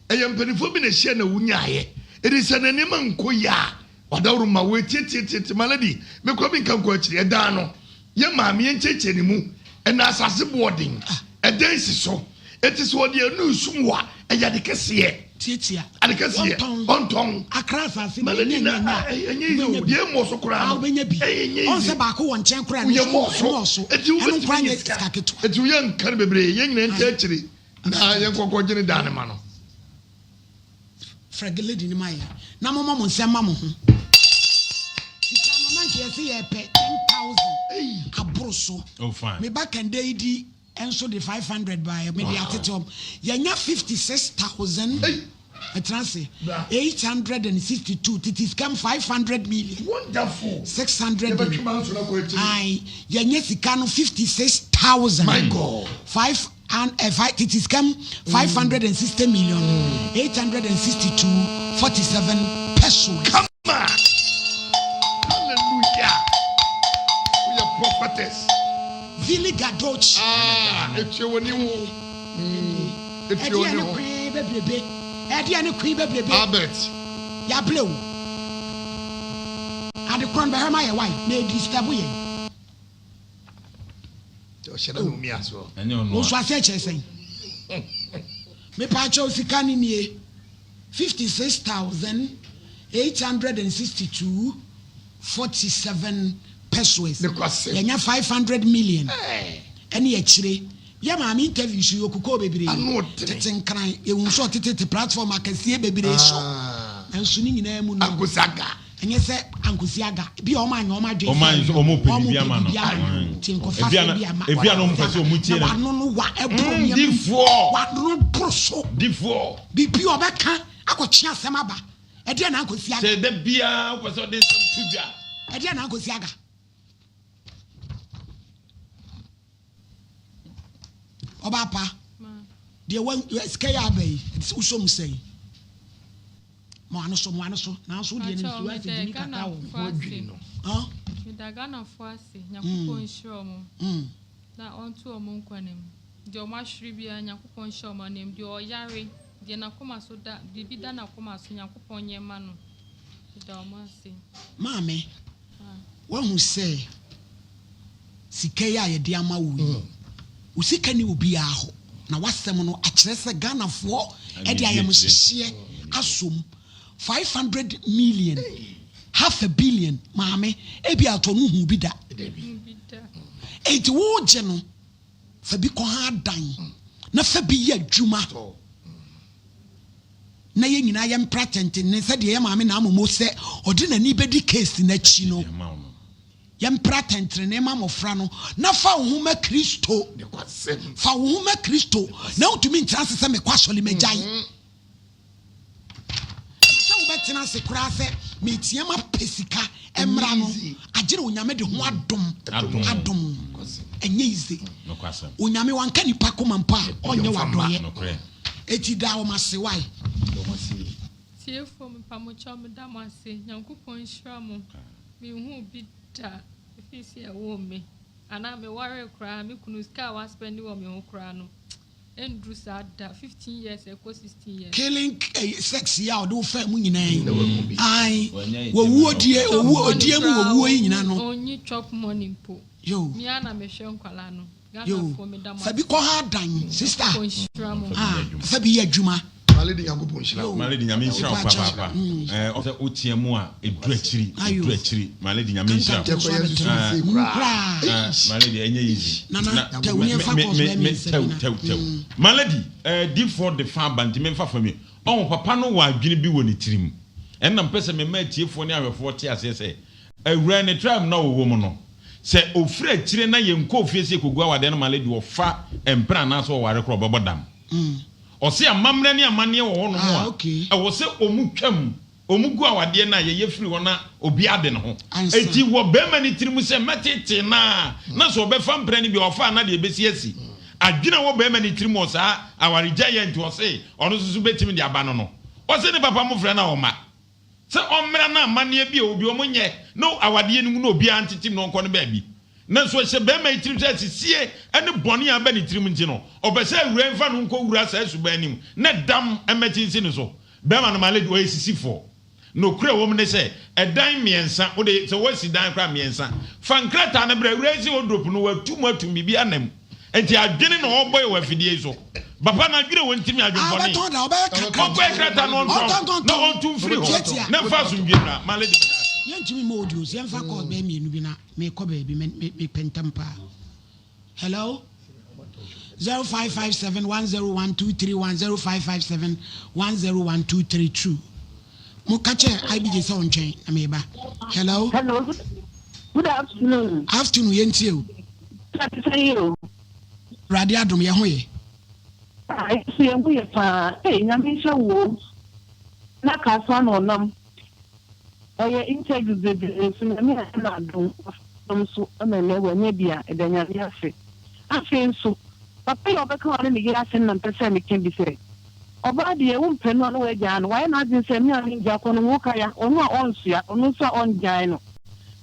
Ɛyɛ mpanimfoɔ bi na ɛhyia na wonyaeɛ. Ɛdi sɛ na nneɛma nkɔ yie a, wadaworo ma wo atiatiatiati. My lady, me koraa menka nkɔ akyiri. Ɛdaa no, yɛn maame yɛnkyerɛkyerɛ ne mu. Ɛna asase boɔ den. Ɛdan si so. Enti sɛ ɔde anu resum wo a, ɛyɛ ade kɛseɛ. Tiatia. Ade kɛseɛ. Ɔntɔn. Ɔntɔn. Akra asase deɛ Malady ɛnyɛ na nyɛ nyɛ a, ɛnyɛ easy o. wobɛnya bi. Deɛ ɛmmɔ so koraa Ah, no, wobɛnya bi. ɛnyɛ Ɔn easy. sɛ baako wɔ nkyɛn koraa ɛno Woyɛ nso mmɔɔ so. ɛmmɔɔ so. Enti Ɛno wobɛtumi koraa anya nyɛ sika. sika ketewa. Enti woyɛ nka no bebree. Yɛn nyinaa ntaa Ae. akyire na yɛnkɔ nkɔgye ne dan no ma no. Frɛ lady no ma yɛn na mommɔ mo nsam ma mo ho. Sika no na nka yɛse yɛpɛ 10,000 aboro so. Oh, fine. Me ba Kɛndɛ yi di nso de 500 baeɛ mede atete wɔn. Yɛanya 56,000 ɛtena ase 862 tete sika mu 500 million. Wonderful. 600 Yɛbɛtwe manso no akɔ akyiri. Ae, yɛanya sika no 56,000. My God. Five and eh, five, tete sika mu 560 million 862 47 pesos. Come on. Hallelujah. Woyɛ prophetess. Vili Gadochi. Ah, etua w'ani ho. Mm, etua Ɛdeɛ w'ani ne ho. kwee bebrebe. Ɛdeɛ ne kwee bebrebe. Albert. Yɛabrɛ o. Adekorɔ no bɛhwɛ ma yɛ wae na ɛdisturb yɛn. Ɔhyɛ da na omia soɔ. Ɛnyɛ ɔno Wo a. nso aseɛ kyerɛ sɛn? Mepaakyɛw sika no nie, 56,862 47 pesoes. Nokwasɛm. Yɛanya 500 million ɛne akyire. Yɛ maame interview so yi okukɔɔ bebree. Ano ɔdene. Tete nkran, yɛhu sɛ ɔtetete platform akɛseɛ bebree so. Nanso ne nyinaa mu no. Ankosi aga. Ɛnyɛ sɛ ankosi aga. Ebi a wɔn anyɛ wɔn adwene Wɔn anyɛ sɛ wɔn pɛ biribi ama no. Wɔn pɛ biribi ama no. Nti nkɔfa Ebi a sɛ na bi ama. ebi a na wɔn pɛ sɛ wɔn tie Na no. wano no wa ɛboro nneɛma mu. Difoɔ. Wano boro so. Difoɔ. Biribi a ɔbɛka akɔtwe asɛm aba. Ɛdeɛ na ankosi aga. Sɛ da biara wopɛ sɛ ɔde nsɛm to dwa. Ɛdeɛ na ankosi aga. Ɔbaa pa, deɛ wa sika yi aba yi, wosɔ mu sɛn? Mo ano so, mo ano so. Nanso wo deɛ no nsuo asɛ gyimi kakra wɔ ho. Adwiri no. Huh? Meda Ghanafoɔ ase. Nyankopɔn nhyira wɔn. Mm. Na ɔnto wɔn nkwa no mu. Deɛ wɔn ahwere biara, Nyankopɔn nhyɛ wɔn ananmu. Deɛ ɔyare, deɛ n'akoma so da, biribi da n'akoma so, Nyankopɔn nyɛ mma no. Meda wɔn ase. Maame, woahu sɛ sika yi a yɛde ama wo yi, wo sika ni obiara hɔ. Na w'asɛm no akyerɛ sɛ Ghanafoɔ de ayamhyehyeɛ asom 500 million, half a billion, maame, ebi atɔ no hu bi da. Enti wogye no, fa bi kɔ ha dan na fa bi yɛ adwuma. na yɛn nyinaa yɛmpra tɛntene sɛdeɛ yɛ maame na amomo sɛ ɔde n'ani bɛdi case n'akyi no. Yɛmpra tɛntene ma mmɔfra no na fa wo ho ma Kristo. Fa wo ho ma Kristo na wontumi ntena ase sɛ mekɔ asɔre magyae. Na sɛ wobɛtena ase koraa sɛ meteam apɛ sika mmra no, agyere Onyame de ho adom adom. Ɛnyɛ easy. Onyame wanka nipa koma mpo a ɔnyɛ wadɔyɛ. Eti da wɔn ase why? Tiefoɔ mepamokyɛw meda mo ase Nyankopɔn nhyira mo menhuu bi da ɛfiri sɛ yɛwoo me anaa mewaree koraa me kunu sika a waspɛnde wɔ me ho koraa no ɛnduru saa da 15 years ɛkɔ 16 years. Killing eh, sex yi a ɔde wo faa mu nyinaa yi ae wɔwuo die owuo odie mu wɔwuo yi nyinaa no. Ɔnyi chop money mpo. Yo. Me ara na mehwɛ nkwadaa no. Yo, fa bi kɔ ha dan, sister. Ah, fa bi yɛ adwuma. Malady Nyankopɔn nhyira wo. Malady Nyame nhyira wo papaapa. Eh, ɔsɛ woteɛ mu a ɛduru akyiri, ɛduru akyiri. Malady Nyame nhyira wo. Eh, Malady ɛnyɛ easy. Nana, tɛw ne ɛfa kɔs bɛɛ mi nsɛm Tɛw, tɛw, tɛw. Malady, eh, difoɔ de fa aba nti memfa fa mi. Ɔho papa no wɔ adwene bi wɔ ne tirim. Ɛnna mpɛ sɛ mema atiefoɔ ne ahwɛfoɔ te aseɛ sɛ Awuraa ne tribe no a ɔwɔ mu no, sɛ ɔfiri akyire na yɛnkɔɔ fie sɛ yɛkɔgu awadeɛ no ma lady ɔfa mpena anaasɛ ɔware koraa ɔbɛbɔ dam. Ɔse amammerɛ ne amanneɛ wɔ hɔnom a ɛwɔ sɛ ɔmu twam, ɔmu gu awadeɛ no a yɛyɛ firi hɔ na obiara de ne ho. Enti wɔ barima no tirim sɛ mɛtetee no a na sɛ ɔbɛfa mpena no bi a ɔfa a na deɛ ɛbɛsi asi. Adwene a ɛwɔ barima no tirim wɔ saa awaregyaeɛ nti ɔse ɔno nso so bɛtumi de aba no no. Ɔse ne papa mofrɛ no a ɔmma. Sɛ ɔmmra na amanneɛ bi a ɛwɔ bi wɔnyɛ na awadeɛ no ngu na obiara ntetem na ɔnkɔ ne baabi. Nanso ɛhyɛ barima yi tirim sɛ asisie ne bɔne a aba ne tirim nti no, ɔpɛ sɛ awuraa yi mfa no nkɔwura saa suban no mu na dam mmɛkye nsi ne so. Barima no, Malady, ɔyɛ sisifoɔ. Nokorɛ a ɛwɔ mu ne sɛ, ɛdan mmiɛnsa, wode, sɛ woasi dan koraa mmiɛnsa, fa nkrataa no bra, awuraa yi sɛ wardrobe no, watu mu atum biribi anam. Enti adwene na ɔrebɔ yɛ wɔ afidie yi so. Papa no adwene wɔ ntimi adwene bɔne. Ɔnkɔyɛ krataa na ɔntɔn na ɔntu mfiri hɔ na mfa asomdwie mmra. Ma lady meda ase. Yɛntumi mmɔ audios yɛmfa calls bɛyɛ mmienu bi na mekɔ baabi mepɛ ntɛm paa. Hello 0557 101 231 0557 101 232 Mo ka kyerɛ IBJ sɛ ɔntwɛn na meba. Hello. Hello good afternoon. Afternoon yɛntie o. Ɛte sɛn yi o. Awurade adom yɛ ho yɛ. Ah yɛ nso yɛn ho yɛ paa ei Nyame nhyɛ wo o na kasoa na ɔnam ɔyɛ interviews bebree nso Nyame ayɛ no adom wafa adom so ma ɛnɛ wanya bi a ɛda Nyame ase afei nso papa yi a ɔbɛka ɔne ne yere asɛm na mpɛ sɛ meka bi sɛ ɔbaa deɛ wo mpɛ no a na wagyaa no wayɛ n'adwene sɛ me a mengya kɔ no wo kaya ɔno a ɔnsoa ɔno nso a ɔngyae no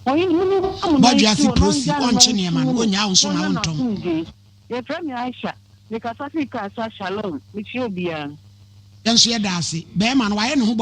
Ɔhene, mone mo nan Bɔdwe nsi ase hɔ na prosi, ɔngyaa no na ɔnkye nneɛma ɔnsu no, no ɔnnyaa wo na nso ma ɔnya wontɔn. n'asomdwoe. Yɛfrɛ me Aisha. Mekasa firi Kasoa Shalom. Mekyia obiara. Yɛn nso yɛda ase. Bɛɛma no wayɛ ne ho bɔdwe.